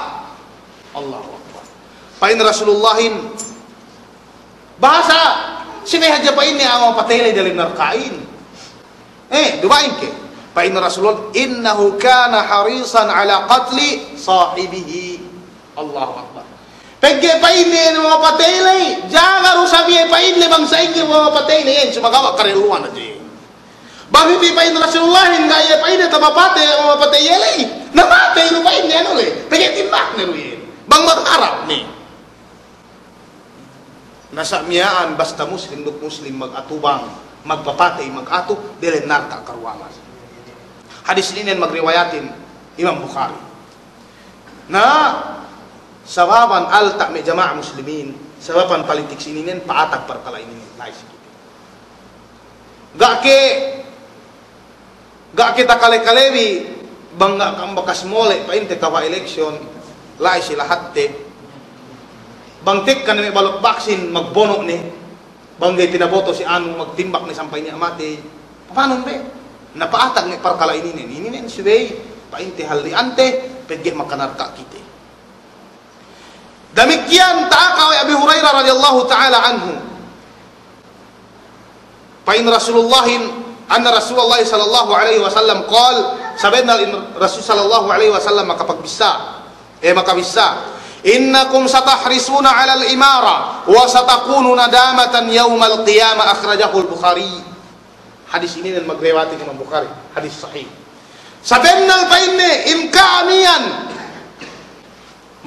Allahu Akbar. Pa'in Rasulullahin, bahasa, subey hadja pa'inne a'a mapatey le delem narka'in. Eh, duma'in ke. Pa'in Rasulullah, "Innahu kana harisan ala qatli sahibihi." Allahu Akbar. Pegge' pa'inne mapatey le, jaga du sabiye pa'inne bang sa'ingge mapatey le, iyan sumagawa' karelluwan hadja iye. Bang pī pa'in Rasulullahin ga' iye pa'inne tamapatey, mapatey iye le. Na matey du pa'inne anu le. Pegge' timbakne du iye. Bang magharap ne. Na sa' miya'an basta muslim duk muslim magatubang, magpapatey magatu, delem narka' karuwangan. Hadis ininen magriwayatin Imam Bukhari. Na sababan alta' me' jama'a muslimin, sababan politics ininen pa'atag parkala' ininen. La'i si kite. Ga' ke, ga' ke takale-kalebi, bang ga' ka'am bakas mole', pa'inte kawa' eleksyon, la'i si lahatte. Bang tekka ne me' balot baksin, magbono' ne. Bang ga'i pinaboto si anu, magtimbak ne sampay niya' matey. Pamanun be? Na pa'atag me' parkala' ininen. Ininen subey, pa'inte halli'ante, pegge' makanarka' kite. Damikkiyan ta'aka we' Abi Hurairah radiyallahu ta'ala anhu. Pa'in Rasulullahin, anna Rasulullah sallallahu alaihi wasallam qal, sabennal in Rasul sallallahu alaihi wasallam makapagbissā, eh, makabissā, "Innakum satahrisuna 'alal imara wa satakunu nadamatan yawmal qiyamah," akhrajahul Bukhari. Hadis ininen magriwayatin Imam Bukhari, hadis sahih. Sabennal pa'inne, in ka'am iyan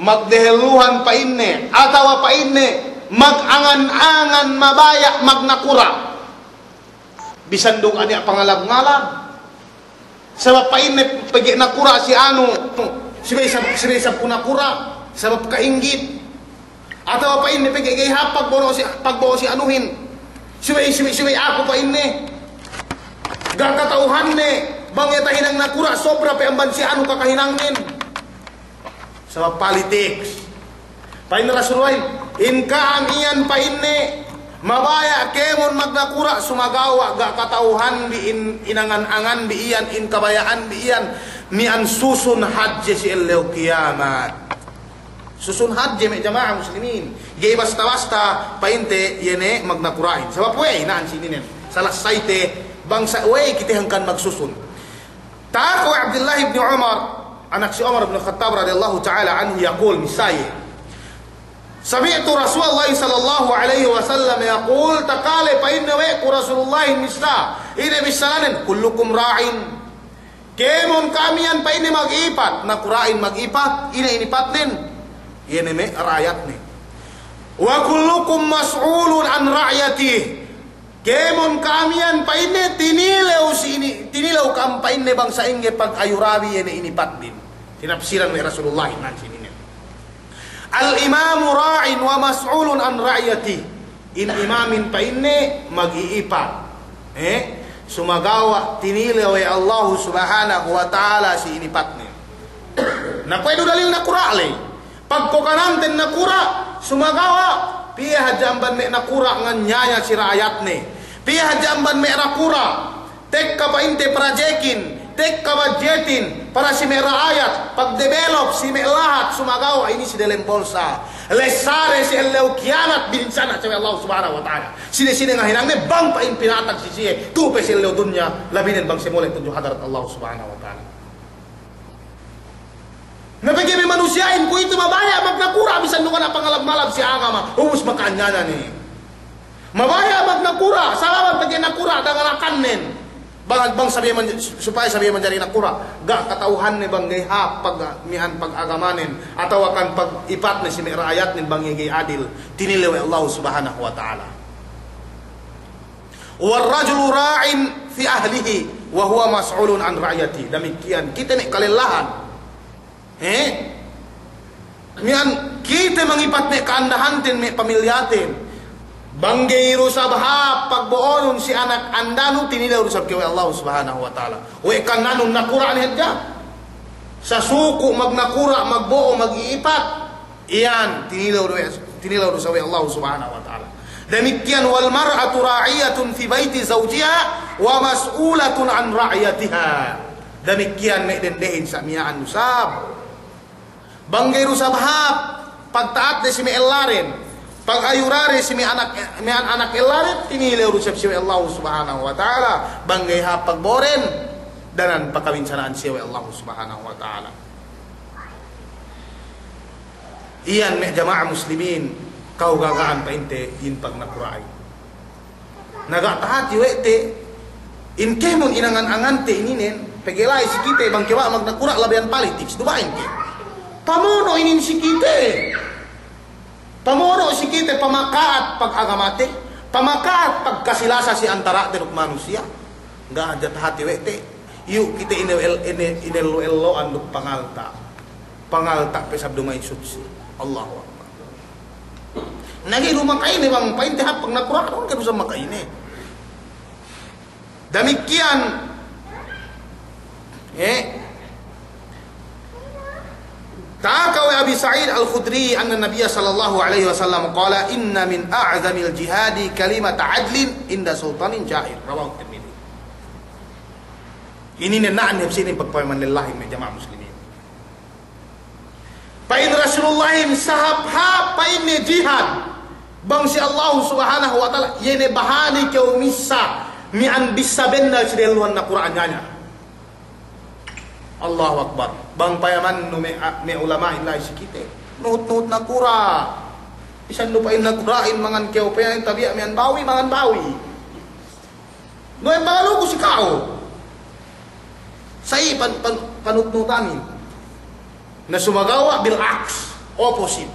magdehelluhan pa'inne, atawa pa'inne magangan-angan mabaya' magnakura'. Bisan du ga' niya' pangalab-ngalab. Sabab pa'inne pegge' nakura' si anu, subey isab, subey isab ku nakura', sabab ka'inggit. Atawa pa'inne pegge' ga'i hāp pagbono' si, pagbo'o si anuhin. Subey, subey, subey aku pa'inne. Ga' kata'uhanne, bang iye tahinang nakura' sobra pe amban si anu kakahinangnen. Sabab politics. Pa'in Rasulullahin, in ka'am iyan pa'inne, mabaya' kēmon magnakura' sumagawa' ga' kata'uhanbi in, in angan-anganbi iyan, in kabaya'anbi iyan, miya'an susun hadje si ellew kiyamat. Susun hadje me' jama'a muslimin. Ga'i basta-basta pa'inte iye ne magnakura'in. Sabab we'ey na'an si ininen. Salasayte bang sa-, we'ey kite hangkan magsusun. Ta'aka we' Abdullah ibn Umar, anak si Umar ibn Khattab radiyallahu ta'ala anhu, yaqul, missā iye, sami'tu Rasulullah sallallahu alaihi wasallam yaqul, takale pa'inne we' ku Rasulullahin missā, ine bissānen, kullukum ra'in. Kēmon ka'am iyan pa'inne magipat, nakura'in magipat, ine inipatnen? Iye ne me' ra'ayatne. Wa kullukum mas'ulun an ra'yatih. Kēmon ka'am iyan pa'inne tinilew si ini, tinilew ka'am pa'inne bang sa'ingge pag'ayurabi iye ne inipatnen. Tinapsilan we' Rasulullahin na'an si ininen. Al-imamu ra'in wa mas'ulun an ra'yatih. In imamin pa'inne magipat. Eh? Sumagawa' tinilew we' Allahu subhanahu wa ta'ala si inipatne. Na kuwe' du dalil nakura' ley. Pagkokananten nakura', sumagawa' piye hadja amban me' nakura' nganyaya si ra'ayatne. Piye hadja amban me' nakura' tekka pa'inte prajekin, tekka bajetin, para si me' ra'ayat, pagdevelop si me' lahat, sumagawa' ini si delem bolsa. Lessade si ellew kiyamat binsana' we' Allahu subhanahu wa ta'ala. Sine-sine ngahinangne bang pa'in pinatag si siye, tu'u pe si ellew dunya, labinen bang siye mole' tudju hadarat Allahu subhanahu wa ta'ala. Na pegge' me' manusiya'in kuwe'itu mabaya' magnakura' bisan du kana' pangalab-malab si agama, ubus maka'anyaya ne. Mabaya' magnakura', salaman pegge' nakura' dangan akannen. Bang, bang sabiye man-, supaya sabiye manjari nakura', ga' kata'uhanne bang ga'i hāp pag-, miya'an pag'agamanen, atawa kan pag'ipatne si me' ra'ayatnen bang iye ga'i adil, tinilew we' Allahu subhanahu wa ta'ala. War rajulu ra'in fi ahlihi wa huwa mas'ulun an ra'yatihi. Damikiyan kite me' kalellahan. Eh? Miya'an kite mangipat me' ka'andahanten, me' pamilyaten. Bang ga'i du isab hāp pagbo'onun si anak andanu, tinilew du isab kew we' Allahu subhanahu wa ta'ala. We' kannanun nakura'ne hadja. Sasuku' magnakura', magbo'o, mag'ipat. Iyan, tinilew du, tinilew du isab we' Allahu subhanahu wa ta'ala. Damikiyan, wal mar'atu ra'iyatun fi bayti zawjiha wa mas'ulatun an ra'yatiha. Damikiyan me' dendehin sa' miya'an du isab. Bang ga'i du isab hāp pagta'atde si me' elladen, pag'ayurade si me' anak, me' an-, anak elladen, tinilew du isab siye we' Allahu subhanahu wa ta'ala. Bang ga'i hāp pagbo'oden, danan pakabinsana'an siye we' Allahu subhanahu wa ta'ala. Iyan me' jama'a muslimin, ka'ugaga'an pa'inte in pagnakura'in. Na ga' tahati we' te, in kēmon inangan-angante ininen, pegge' la'i si kite bang kew ba magnakura' labeyan politics, duma'in ke. Pamono' inin si kite. Pamono' si kite pamaka'at pag'agamate, pamaka'at pagkasilasa si antara'te duk manusiya'. Ga' hadja tahati we' te, iyu' kite inel-, ine-, inello'-ello'an duk pangalta'. Pangalta' pe isab duma'in sutsi. Allahu Akbar. Na ga'i du maka'ine bang pa'inte hāp pagnakura'in, ga'i du isab maka'ine. Damikiyan, eh, ta'aka we' Abi Sa'id Al-Khudri anna Nabiyya sallallahu alaihi wasallam qala, "Inna min a'zamil jihadi kalimata adlin inda sultanin ja'ir." Rawahu Tirmidzi. Ininen na'an hep sinin pagpayaman lellahin me' jama'a muslimin. Pa'in Rasulullahin sahāp-hāp pa'inne jihad bang si Allahu subhanahu wa ta'ala, iye ne bahani kew missā miya'an bissā bennal si dehelluhan nakura'in iya'an. Allahu Akbar. Bang payamannu me', me' ulama'in la'i si kite, nuhut-nuhut nakura'. Bisan du pa'in nakura'in mangan kew, pa'in tabiya' miya'an bawi, mangan bawi. Nuwe' pangaluku si ka'u. Sa'i pan-, pan-, panutnutanin. Na sumagawa' bil aks, opposite.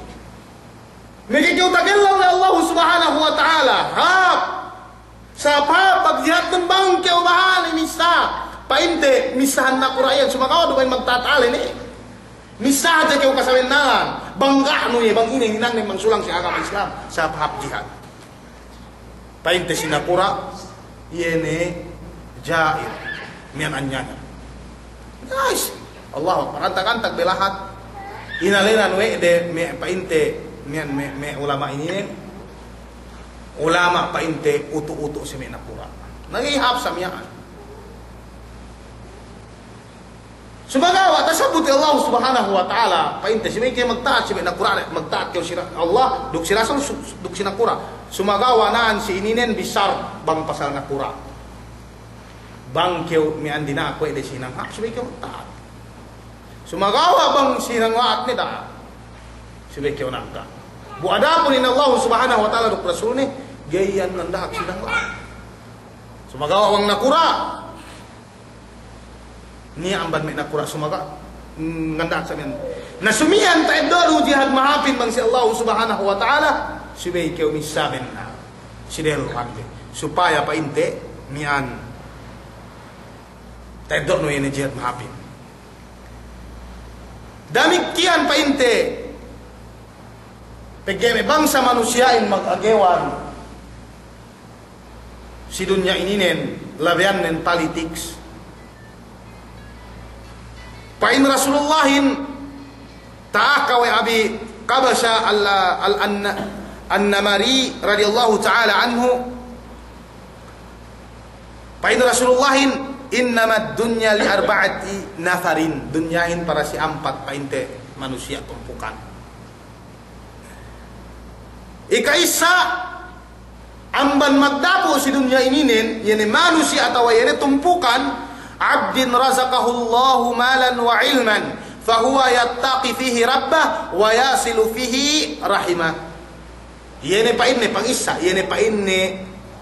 Meke kew tagellang we' Allahu subhanahu wa ta'ala. Hāp. Sahāp-hāp pagjihadnun bang kew bahani missā. Pa'inte missahan nakura'in iya'an, sumagawa' duma'in magtata'ale ne. Missā hadja kew kasabennalnen. Bang ga'nu iye, bang ine hinangnen bang sulang si agama Islam, sabab jihad. Pa'inte si nakura', iye ne ja'ir, miya'an anyaya. Guys, Allahu Akbar, antag-antag be lahat. Inalenan we' de me' pa'inte, miya'an me', me' ulama' ininen. Ulama' pa'inte utu'-utu' si me' nakura'. Nagihap sa miya'an. Sumagawa' tasabbut we' Allah Subhanahu wa Ta'ala, pa'inte, subey kew magta'at si me' nakura', magta'at kew si Ra-, Allah, duk si Rasul, su-, duk si nakura'. Sumagawa' na'an si ininen bissara bang pasal nakura'. Bang kew miya'an dina'ak we' de si hinang hāp, subey kew magta'at. Sumagawa' bang si hinang la'at ne da'a, subey kew nangka'. Bu adapun in Allah Subhanahu wa Ta'ala duk Rasulne, ga'i iyan nganda'ak si hinang la'at. Sumagawa' bang nakura', niya' amban me' nakura' sumaga-, mm, nganda'ak sa miya'an. Na sumiyan ta'eddo'nu jihad mahāpin bang si Allahu Subhanahu wa Ta'ala, subey kew missā benna' si dehellu hāpte. Supaya pa'inte miya'an ta'eddo'nu iye ne jihad mahāpin. Damikkiyan pa'inte, pegge' me' bangsa manusiya'in mag-agewan si dunya ininen, labeyannen politics. Pa'in Rasulullahin, ta'aka we' Abi Kabsha al-, al-, an-, An-Namari radiyallahu ta'ala anhu, pa'in Rasulullahin, "Innamad dunya li arba'ati nafarin." Dunyahin para si ampat pa'inte manusiya' tumpukan. Ika'issa, amban magdapu' si dunya ininen, iye ne manusiya' atawa iye ne tumpukan, "Abdin razaqahullahu malan wa ilman, fahuwa yattaqi fihi rabbah, wa yasilu fihi rahimah." Iye ne pa'inne pangissa, iye ne pa'inne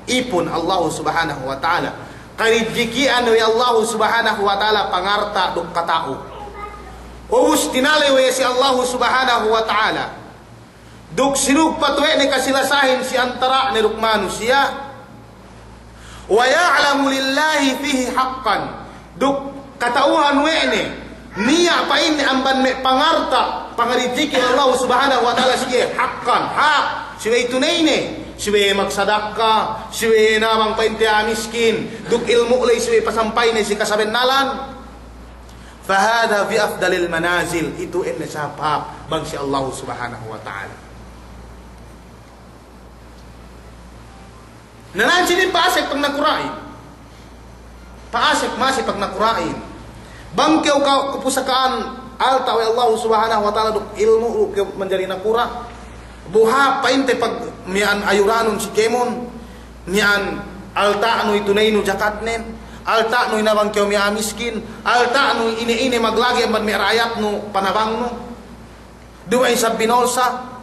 ipun Allahu Subhanahu wa Ta'ala. Karijiki'an we' Allahu Subhanahu wa Ta'ala pangalta' duk kata'u. Ubus tinalew we' si Allahu Subhanahu wa Ta'ala. Duk sinugpat we' ne kasilasahin si antara'ne duk manusiya'. Wa ya'lamu lillahi fihi haqqan. Duk kata'uhan we' ne, niya' pa'inne amban me' pangalta', pangarijiki' Allah Subhanahu wa Ta'ala si iye, haqqan, hak, subey tuneyne, subey magsadakka, subey nabang pa'inte a'a miskin, duk ilmu' ley subey pasampayne si kasabennalan. Fahadha fi afdalil manazil, itu ine sahāp-hāp bang si Allah Subhanahu wa Ta'ala. Na na'an sinin pa'asek pagnakura'in. Pa'asek masi pagnakura'in. Bang kew ka-, kapusaka'an alta' we' Allahu Subhanahu wa Ta'ala duk ilmu' lu kew manjari nakura'. Bu hāp pa'inte pag miya'an ayuranun si kēmon, miya'an alta'nu ituneynu jakatnen, alta'nu inabang kew miya'a miskin, alta'nu ine-ine maglagi' amban me' ra'ayatnu panabangnu. Duma'in isab binolsa.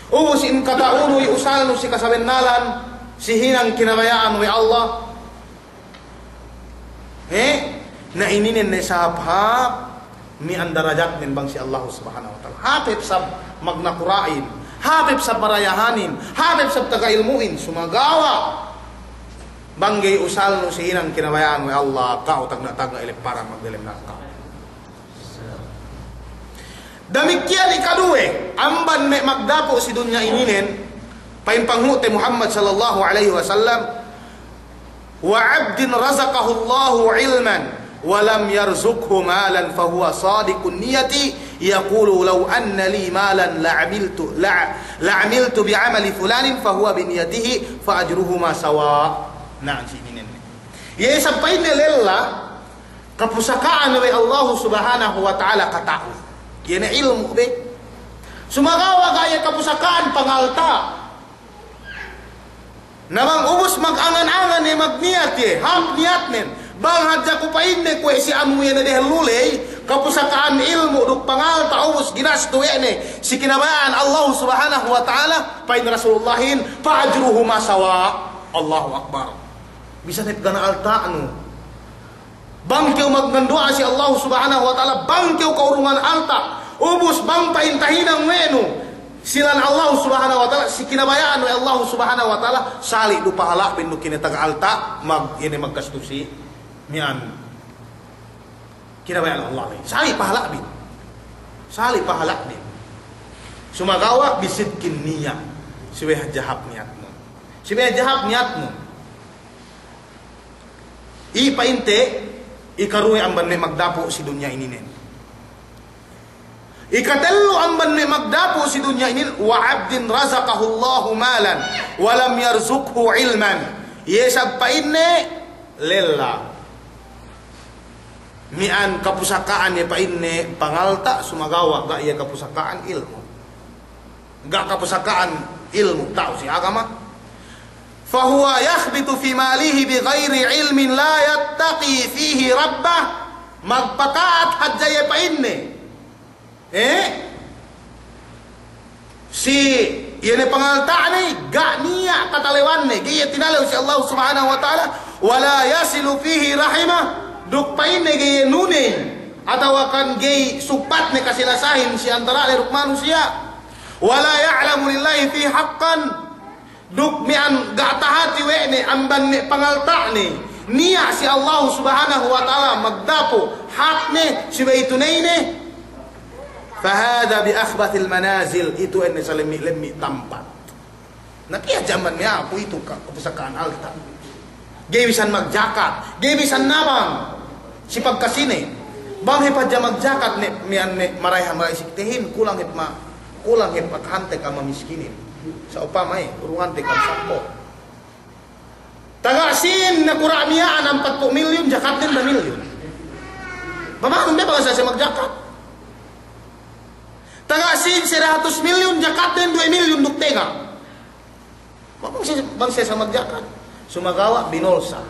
Ubus in kata'unu i'usalnu si kasabennalan, si hinang kinabaya'an we' Allah. He? Na ininen ne sahāp-hāp miya'an darajatnen bang si Allah Subhanahu wa Ta'ala. Hāp hep sab magnakura'in, hāp hep sab marayahanin, hāp hep sab taga ilmu'in, sumagawa' bang ga'i usalnu si hinang kinabaya'an we' Allah, ka'u tagna'-tagna' ilepparan magdelem narka'. Damikkiyan ikaduwe, amban me' magdapu' si dunya ininen, pa'in Panghu'te Muhammad sallallahu alaihi wasallam, "Wa abdin razaqahullahu ilman, wa lam yarzuqhu malan, fahuwa sadiqun niyati, yaqulu law anna li malan la amiltu, la, la amiltu bi amali fulanin, fahuwa bi niyatihi, fa ajruhuma sawa." Na'an si ininen. Iye isab pa'inne lella, kapusaka'an we' Allahu Subhanahu wa Ta'ala kata'u. Iye ne ilmu' be. Sumagawa' ga' iye kapusaka'an pangalta'. Na bang ubus magangan-angan iye magniyat iye, hāp niyatnen. Bang hadja ku pa'inne kuwe' si amu iye ne dehellu ley, kapusaka'an ilmu' duk pangalta' ubus ginastu we' ne si kinabaya'an Allahu Subhanahu wa Ta'ala, pa'in Rasulullahin, "Fa ajruhuma sawa." Allahu Akbar. Bisan hep ga' niya' alta'nu. Bang kew magngandu'a si Allah Subhanahu wa Ta'ala, bang kew kaurungan alta', ubus bang pa'in tahinang we' nu si lān Allah Subhanahu wa Ta'ala, si kinabaya'an we' Allah Subhanahu wa Ta'ala, sali' du pahala'bin nu kine taga alta', mag-, ine maggastu si miya'an kinabaya'an Allah ley. Sali' pahala'bin. Sali' pahala'bin. Sumagawa' bisidkin niya'. Subey hadja hāp niyatnun. Subey hadja hāp niyatnun. Iye pa'inte, ikaruwe amban me' magdapu' si dunya ininen. Ikatellu amban me' magdapu' si dunya inin, wa abdin razaqahullahu malan, wa lam yarzuqhu ilman. Iye isab pa'inne lella. Miya'an kapusaka'an iye pa'inne pangalta', sumagawa' ga' iye kapusaka'an ilmu'. Ga' kapusaka'an ilmu' ta'u si agama. Fahuwa yakhbitu fi malihi bi ghairi ilmin la yattaqi fihi rabbah. Magpaka'at hadja iye pa'inne. Eh? Si iye ne pangalta'ne, ga' niya' katalewanne, ga' iye tinalew si Allah Subhanahu wa Ta'ala, wa la yasilu fihi rahimah, duk pa'inne ga' iye nuney, atawa kan ga' iye sugpatne kasilasahin si antara'ne duk manusiya'. Wa la ya'lamu lillahi fihi haqqan, duk miya'an ga' tahati we' ne amban me' pangalta'ne niya' si Allah Subhanahu wa Ta'ala magdapu' hāpne subey tuneyne. Fahadha bi akhbathil manazil, itu ēnne salemmi'-lemmi' tampat. Na piye hadja amban me' aku itu ka-, kapusaka'an alta'. Ga'i bisan magjakat, ga'i bisan nabang si pagkasine. Bang hep hadja magjakat ne, miya'an ne marayahan marayahan siktehin, kulang hep ma-, kulang hep akahante ka'am mamiskinin. Sa'upama, eh, urungante ka'am sakko'. Taga' sīn nakura' miya'an ampatpū' milyun, jakatnen duwe milyun. Pamanun be bang siye magjakat. Taga' sīn sarahatus milyun, jakatnen duwe milyun duk tenga'. Bang siye, bang siye sa magjakat. Sumagawa' binolsa.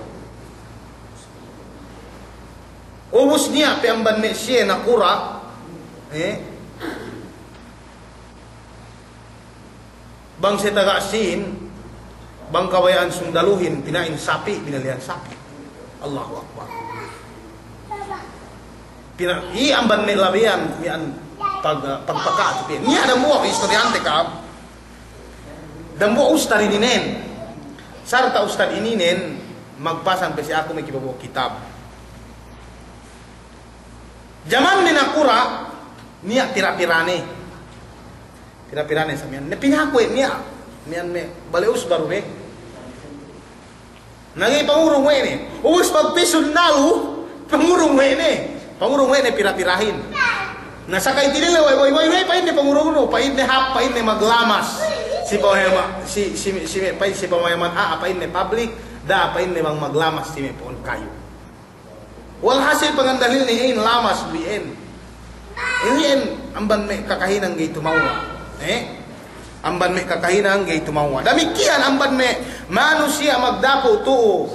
Ubus niya' pe amban me' siye nakura', eh? Bang siye taga' sīn, bang kabaya'an sundaluhin, pina'in sapi', binalihan sapi'. Allahu Akbar. Pina-, iye amban me' labeyan, miya'an pag-, pagpaka'at pe. Niya' dambuwa' istoriyante ka'am. Dambuwa' ustad ininen. Sarta' ustad ininen, magpasan pe si aku me' kibabuwa' kitab. Jaman ne nakura', niya' pira-pirane. Pira-pirane sa miya'an. Ne pinaku we' niya'. Miya'an me' bale' usba du be. Na ga'i pangurung we' ne. Ubus pagpisun nalu, pangurung we' ne. Pangurung we' ne pira-pirahin. Na sakay tinile we', we', we', we', pa'inne pangurung du, pa'inne hāp, pa'inne maglamas. Si pamayaman, si, si, si, pa'in, si pamayaman a'a, pa'inne public, da'a pa'inne bang maglamas si me' po'on kayu. Walhasil pangandalilne iyan lamas du iyan. Iyan amban me' kakahinang ga'i tumawwa'. Eh? Amban me' kakahinang ga'i tumawwa'. Damikkiyan amban me' manusiya' magdapu' tu'u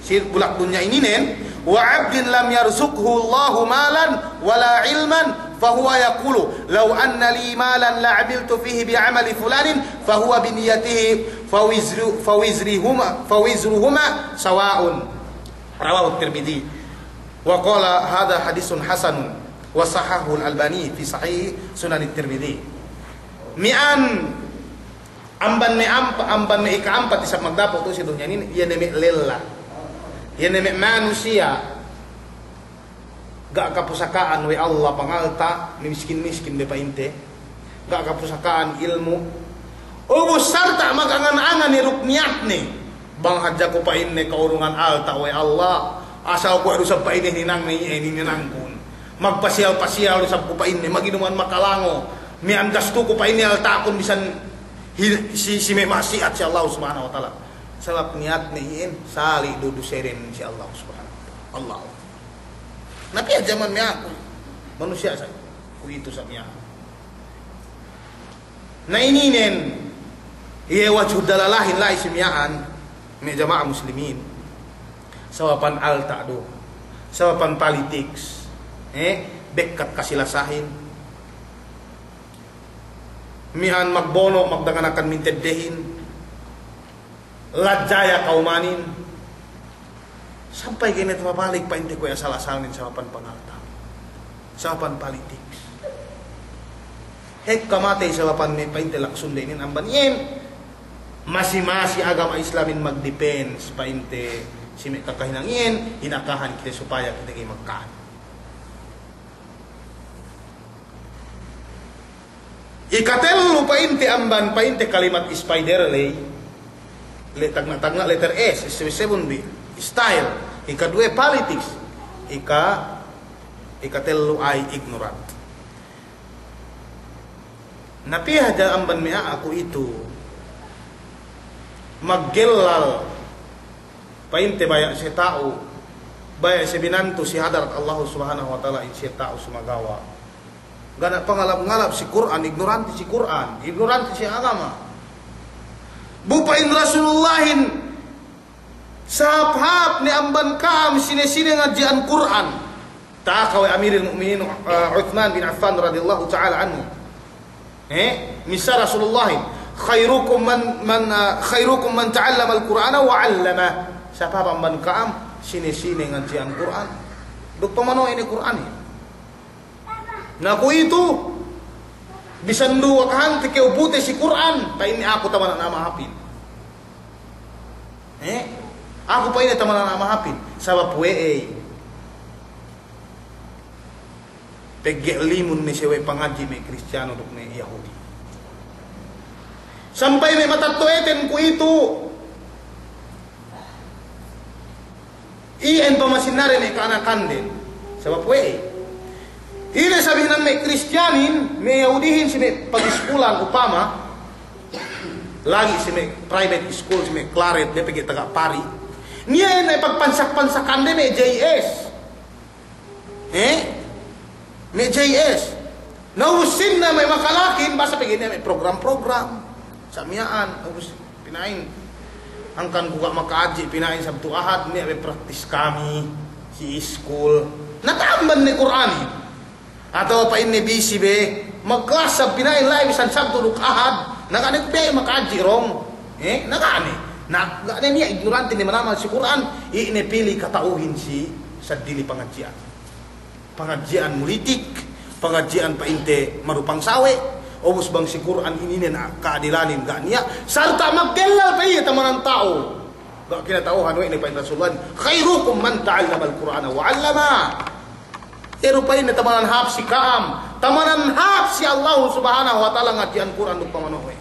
si bulak dunya ininen, wa abdin lam yarzuqhu Allahu malan wala ilman, fahuwa yaqulu, law anna li malan la amiltu fihi bi amali fulanin, fahuwa bi niyyatihi, fawizru-, fawizrihuma, fawizruhuma sawa'un. Rawahu Tirmidzi. Wa qala, hadha hadithun hasanun, wa sahhahahul Albani fi Sahih Sunan Tirmidzi. Miya'an amban me' ampa-, amban me' ika'ampat isab magdapu' tu'u si dunya inin, iye ne me' lella. Iye ne me' manusiya' ga' kapusaka'an we' Allah pangalta', miskin-miskin be pa'inte. Ga' kapusaka'an ilmu'. Ubus sarta' magangan-angan iye duk niyatne. Bang hadja ku pa'inne ka'urungan alta' we' Allah. Asal kuwe' du isab pa'inne hininangne iye hininangkun. Magpasiyal-pasiyal du isab ku pa'inne, maginuman makalango. Miya'an gastuku pa'inne alta'kun bisan hi-, si, si me' ma'siyat si Allah Subhanahu wa Ta'ala. Sabab niyatne iyan sali' du duseden si Allah Subhanahu wa Ta'ala. Allah. Na piye jaman miya'an ku, manusiya' sa, kuwe'itu sa miya'an. Na ininen, iye wajhu dalalahin la'i si miya'an, me' jama'a muslimin. Sababan alta' du, sababan politics, eh, bekkat kasilasahin. Miya'an magbono', magdanganakan minteddehin. Lajaya kawmanin. Sampay ga'i ne tapabalik pa'inte kuwe' asal-asalnen sababan pangalta'. Sababan politics. Hekka matey sababan me' pa'inte laksundde inin amban iyan. Masi-masi agama Islamin magdepends pa'inte si me' kakahinang iyan, inakahan kite supaya kite ga'i magka'at. Ikatellu pa'inte amban pa'inte kalimat spider ley, le tagna'-tagna' letter S, seven bi, style. Ikaduwe politics. Ika, ikatellu ay ignorant. Na pī hadja amban me' a'a kuwe'itu maggellal pa'inte baya' siye ta'u, baya' siye binantu si hadarat Allah Subhanahu wa Ta'ala in siye ta'u sumagawa' ga' niya' pangalap-ngalap si Kur'an, ignorante si Kur'an, ignorante si agama. Bu pa'in Rasulullahin, sahāp-hāp ne amban ka'am sine-sine ngadji'an Kur'an. Ta'aka we' Amiril Mu'minin, eh, Uthman bin Affan radiyallahu ta'ala anhu. Eh, missā Rasulullahin, "Khairukum man, man, eh, khairukum man ta'allamal Qur'ana wa 'allamah." Sahāp-hāp amban ka'am sine-sine ngadji'an Kur'an duk pamano'e ne Kur'anin. Na kuwe'itu, bisan du wakahante kew pute si Kur'an, pa'inne aku tamanan a'a mahāpin. Eh? Aku pa'inne tamanan a'a mahāpin. Sabab we'ey? Pegge' limun ne siye we' pangadji' me' Kristiyanu duk me' Yahudi. Sampay me' matetto'aten kuwe'itu, iyan pamasinnade me' ka'anakande. Sabab we'ey? Ine sab hinan me' Kristiyanin, me' Yahudihin si me' pagiskulan upama, lagi' si me' private school, si me' Claret, de pegge' taga pari. Niya' ine pagpansak-pansakande me' J S. Eh? Me' J S. Na ubus sinna me' makalakin, basa pegge' niya' me' program-program. Sa' miya'an, ubus pina'in. Hangkan ku ga' maka'adji' pina'in Sabtu Ahad, niya' me' praktis kami si iskul. Na tamban ne Kur'anin. Atawa pa'inne bisi be, magklas sab pina'in la'i bisan Sabtu duk Ahad. Na ga' ne be maka'adji' dong. Eh, na ga' ne. Na ga' ne niya' ignorante ne manamal si Kur'an, iye ne pili kata'uhin si seddili pangadji'an. Pangadji'an mulitik, pangadji'an pa'inte marupang sawe', ubus bang si Kur'an ininen ka'adilanin ga' niya', sarta' maggellal pe iye tamanan ta'u. Ga' kinata'uhan we' ne pa'in Rasulullah, "Khairukum man ta'allamal Qur'ana wa 'allamah." Iye du pa'inne tamanan hāp si ka'am, tamanan hāp si Allahu Subhanahu wa Ta'ala ngadji'an Kur'an duk pamano'e.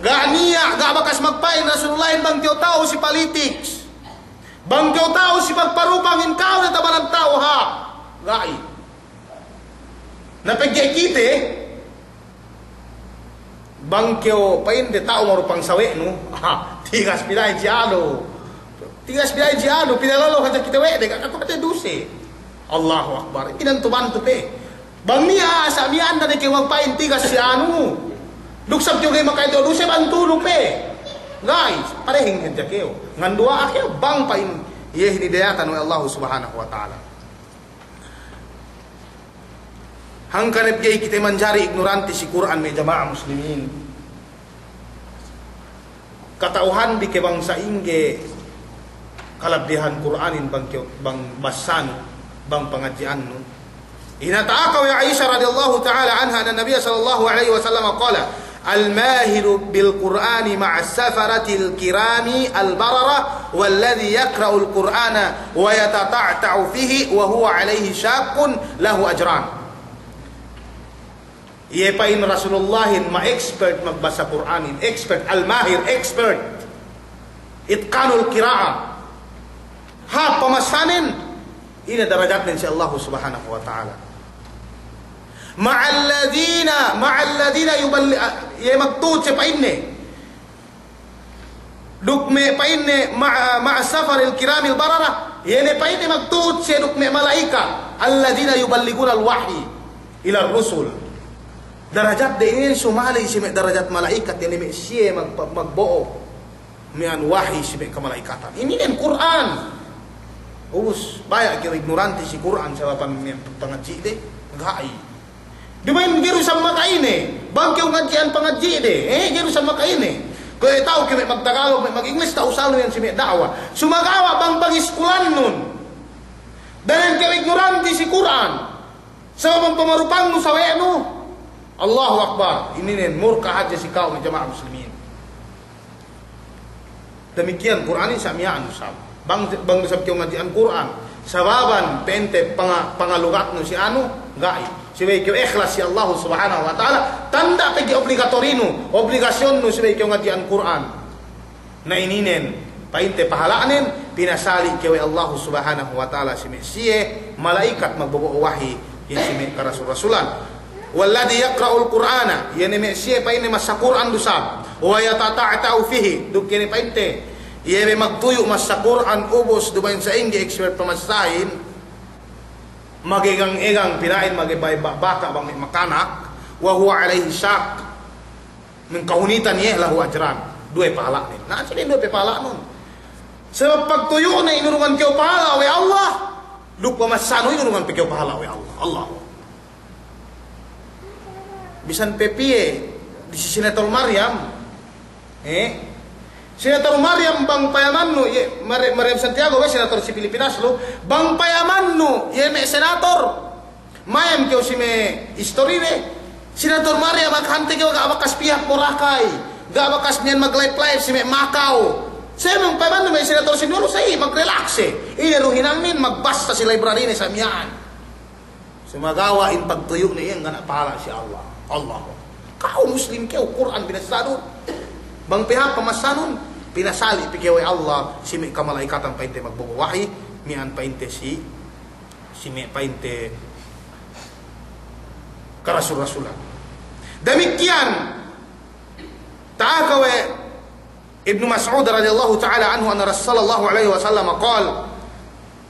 Ga' niya', ga' bakas magpa'in Rasulullahin bang kew ta'u si politics. Bang kew ta'u si pagparupangin ka'u ne tamanan ta'u hāp. Ga'i. Na pegge' kite, bang kew pa'inde ta'u marupang sawe'nu, tigas pina'in si anu. Tigas pina'in si anu, pinalolo hadja kite we' de, ga' katu' hadja duse. Allahu Akbar. Inantu-mantu pe. Bang niya' sa' miya'an da ne kew magpa'in tigas si anu. Duk sab kew ga'i maka'eddo' duse bang tulu pe. Ga'i, pareheng hadja kew. Nganduwa'a kew bang pa'in iye hinidayatan we' Allahu Subhanahu wa Ta'ala. Hangkan hep ga'i kite manjari ignorante si Kur'an me' jama'a muslimin. Kata'uhanbi ke bang sa'ingge kalabbihan Kur'anin bang ke, bang bassanu, bang pangadji'annu. Inata'aka we' Aisha radiyallahu ta'ala anha anna Nabiyya sallallahu alaihi wasallam qala, "Al-mahiru bil Qur'ani ma'as safaratil kiramil barara, walladhi yaqra'ul Qur'ana wa yatata'ta'u fihi wa huwa alaihi shaqqun lahu ajran." Iye pa'in Rasulullahin ma-expert magbasa Kur'anin, expert, al-mahir, expert. Itqanul qira'ah. Hāp pamassanen, ine darajatnen si Allahu Subhanahu wa Ta'ala. Ma'alladhina, ma'alladhina yuballi-, iye magtu'ut siye pa'inne. Duk me' pa'inne ma'a, ma'as safaril kiramil barara, iye ne pa'inne magtu'ut siye duk me' mala'ikat, alladhina yuballighunal wahyi ilar rusul. Darajatde inin sumali' si me' darajat mala'ikat, iye ne me' siye mag-, magbo'o miya'an wahyi si me' kamala'ikatan. Ininen Kur'an. Ubus, baya' kew ignorante si Kur'an sababan me' pangadji'de, ga'i. Duma'in ga'i du isab maka'ine, bang kew ngadji'an pangadji'de, eh, ga'i du isab maka'ine. Kuwe' ta'u kew me' magtagalog, me' maginglis, ta'u salu iyan si me' da'wa. Sumagawa' bang pagiskulannun, danen kew ignorante si Kur'an, sabab bang pamarupangnu sawe'nu, Allahu Akbar, ininen murka hadja si ka'u me' jama'a muslimin. Damikiyan Kur'anin sa' miya'an du isab. Bang, bang du isab kew ngadji'an Kur'an, sababan pa'inte panga-, pangalugatnu si anu, ga'i. Subey kew ikhlas si Allahu Subhanahu wa Ta'ala, tanda' pegge' obligatorinu, obligasyonnu subey kew ngadji'an Kur'an. Na ininen, pa'inte pahala'nen, pinasali' kew we' Allahu Subhanahu wa Ta'ala si me' siye mala'ikat magbobo'o wahi, iye si me' karasul-rasulan. Walladhi yaqra'ul Qur'ana, iye ne me' siye pa'inne massa Kur'an du sab. Wa yatata'ta'u fihi, duk iye ne pa'inte, iye ne magtuyu' massa Kur'an ubus duma'in sa'ingge expert pamassahin, magegang-egang pina'in, magebay ba-, bata' bang me' makanak, wa huwa alayhi shaq. Mangkahunitan iye, lahu ajran. Duwe pahala'nen. Na, sine duwe pe pahala'nun? Sabab pagtuyu'ne inurungan kew pahala' we' Allah, duk pamassanu inurungan pe kew pahala' we' Allah. Allahu. Bisan pe piye, disi Senator Mariam, eh? Senator Mariam bang payamannu, iye, Mari-, Mariam Santiago, we' senator si Pilipinas lu, bang payamannu, iye me' senator. Mayam kew si me' istorine, Senator Mariam, akahante kew ga' bakas pī hap Boracay, ga' bakas miya'an mag-live-live si me' Macau. Sa' bang payamannu me' senator si Nueru, sa' iye mag-relax e. Ine du hinangnen, magbassa si library-ne sa' miya'an. Sumagawa' in pagtuyu'ne iyan ga' niya' pahala' si Allah. Allahu. Ka'u Muslim kew, Kur'an binassanu. Bang pe hap pamassanun, pinasali' pe kew we' Allah si me' kamala'ikatan pa'inte magbobo' wahi, miya'an pa'inte si si me' pa'inte karasul-rasulan. Damikkiyan, ta'aka we' Ibnu Mas'ud radiyallahu ta'ala anhu anna Rasulullah sallallahu alaihi wasallam qal,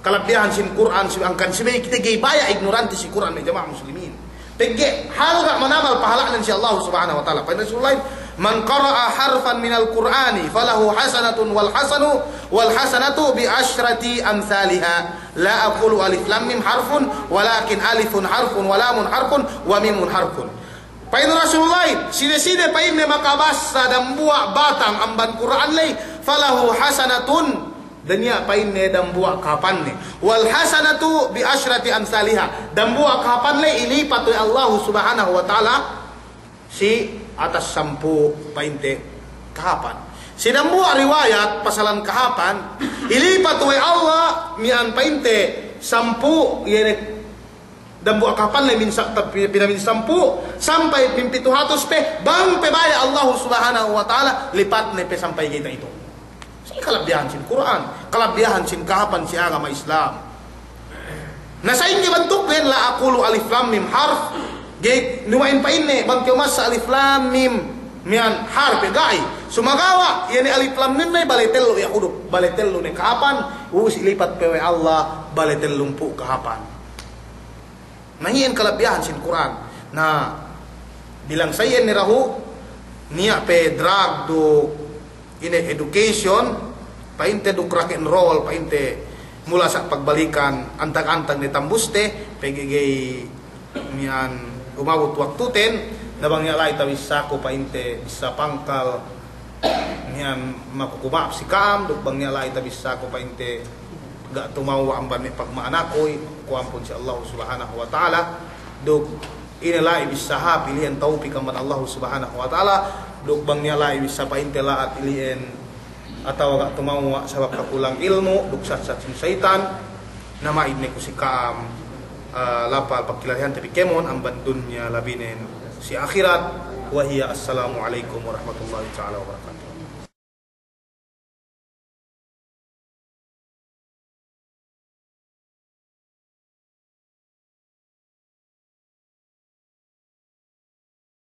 kalabbiyahan sin Kur'an, si-, hangkan subey kite ga'i baya' ignorante si Kur'an, me' jama'a muslimin. Pegge' hal ga' manamal pahala'nen si Allah Subhanahu wa Ta'ala. Pa'in Rasulullah, "Man qara'a harfan minal Qur'ani falahu hasanatun wal hasanu, wal hasanatu bi asyrati amthaliha." La aqulu alif lam mim harfun, walakin alifun harfun, wa lamun harfun, wa mimun harfun. Pa'in Rasulullah, sine-sine pa'inne makabassa dambuwa' batang amban Kur'an ley, falahu hasanatun, da'a niya' pa'inne dambuwa' kahapanne. Wal hasanatu bi asyrati amthaliha. Dambuwa' kahapan ley ilipat we' Allahu Subhanahu wa Ta'ala si atas sampū' pa'inte kahapan. Si dambuwa' riwayat pasalan kahapan, ilipat we' Allah miya'an pa'inte sampū', iye ne dambuwa' kahapan ley min sa-, tapi pinamin sampū', sampay min pitu hatus pe, bang pe baya' Allahu Subhanahu wa Ta'ala, lipatne pe sampay ga'i ta'itu. Sa' kalabbiyahan sin Kur'an, kalabbiyahan sin kahapan si agama Islam. Na sa'ingge bantuknen, la aqulu alif lam mim harf, ga'i duma'in pa'inne, bang kew massa alif lam mim, miya'an harf, ga'i. Sumagawa', iye ne alif lam mim ne bale tellu iye hurup, bale tellu ne kahapan, ubus ilipat pe we' Allah, bale tellumpū' kahapan. Na iyan kalabbiyahan sin Kur'an. Na bilang sa' iyan ne dahu', niya' pe drug duk ine education, pa'inte duk rock and roll, pa'inte mula sa' pagbalikan, antag-antag ne tambuste, pegge' ga'i miya'an umabut waktuten, na bang niya' la'i tabissāku pa'inte bissā pangkal, miya'an maku kuma'ap si ka'am, duk bang niya' la'i tabissāku pa'inte ga' tumawwa' amban me' pagma'anaku, ku ampun si Allahu Subhanahu wa Ta'ala, duk ine la'i bissā hāp ili'en tawpik amban Allahu Subhanahu wa Ta'ala, duk bang niya' la'i bissā pa'inte la'at ili'en atawa ga' tumawwa' sabab kakulang ilmu', duk sat-sat sin seyitan, na ma'id ne ku si ka'am, ah, lapal pagkilalehante bi kēmon amban dunya labinen si ahirat, wa hiya assalamu alaikum warahmatullahi ta'ala wabarakatuh.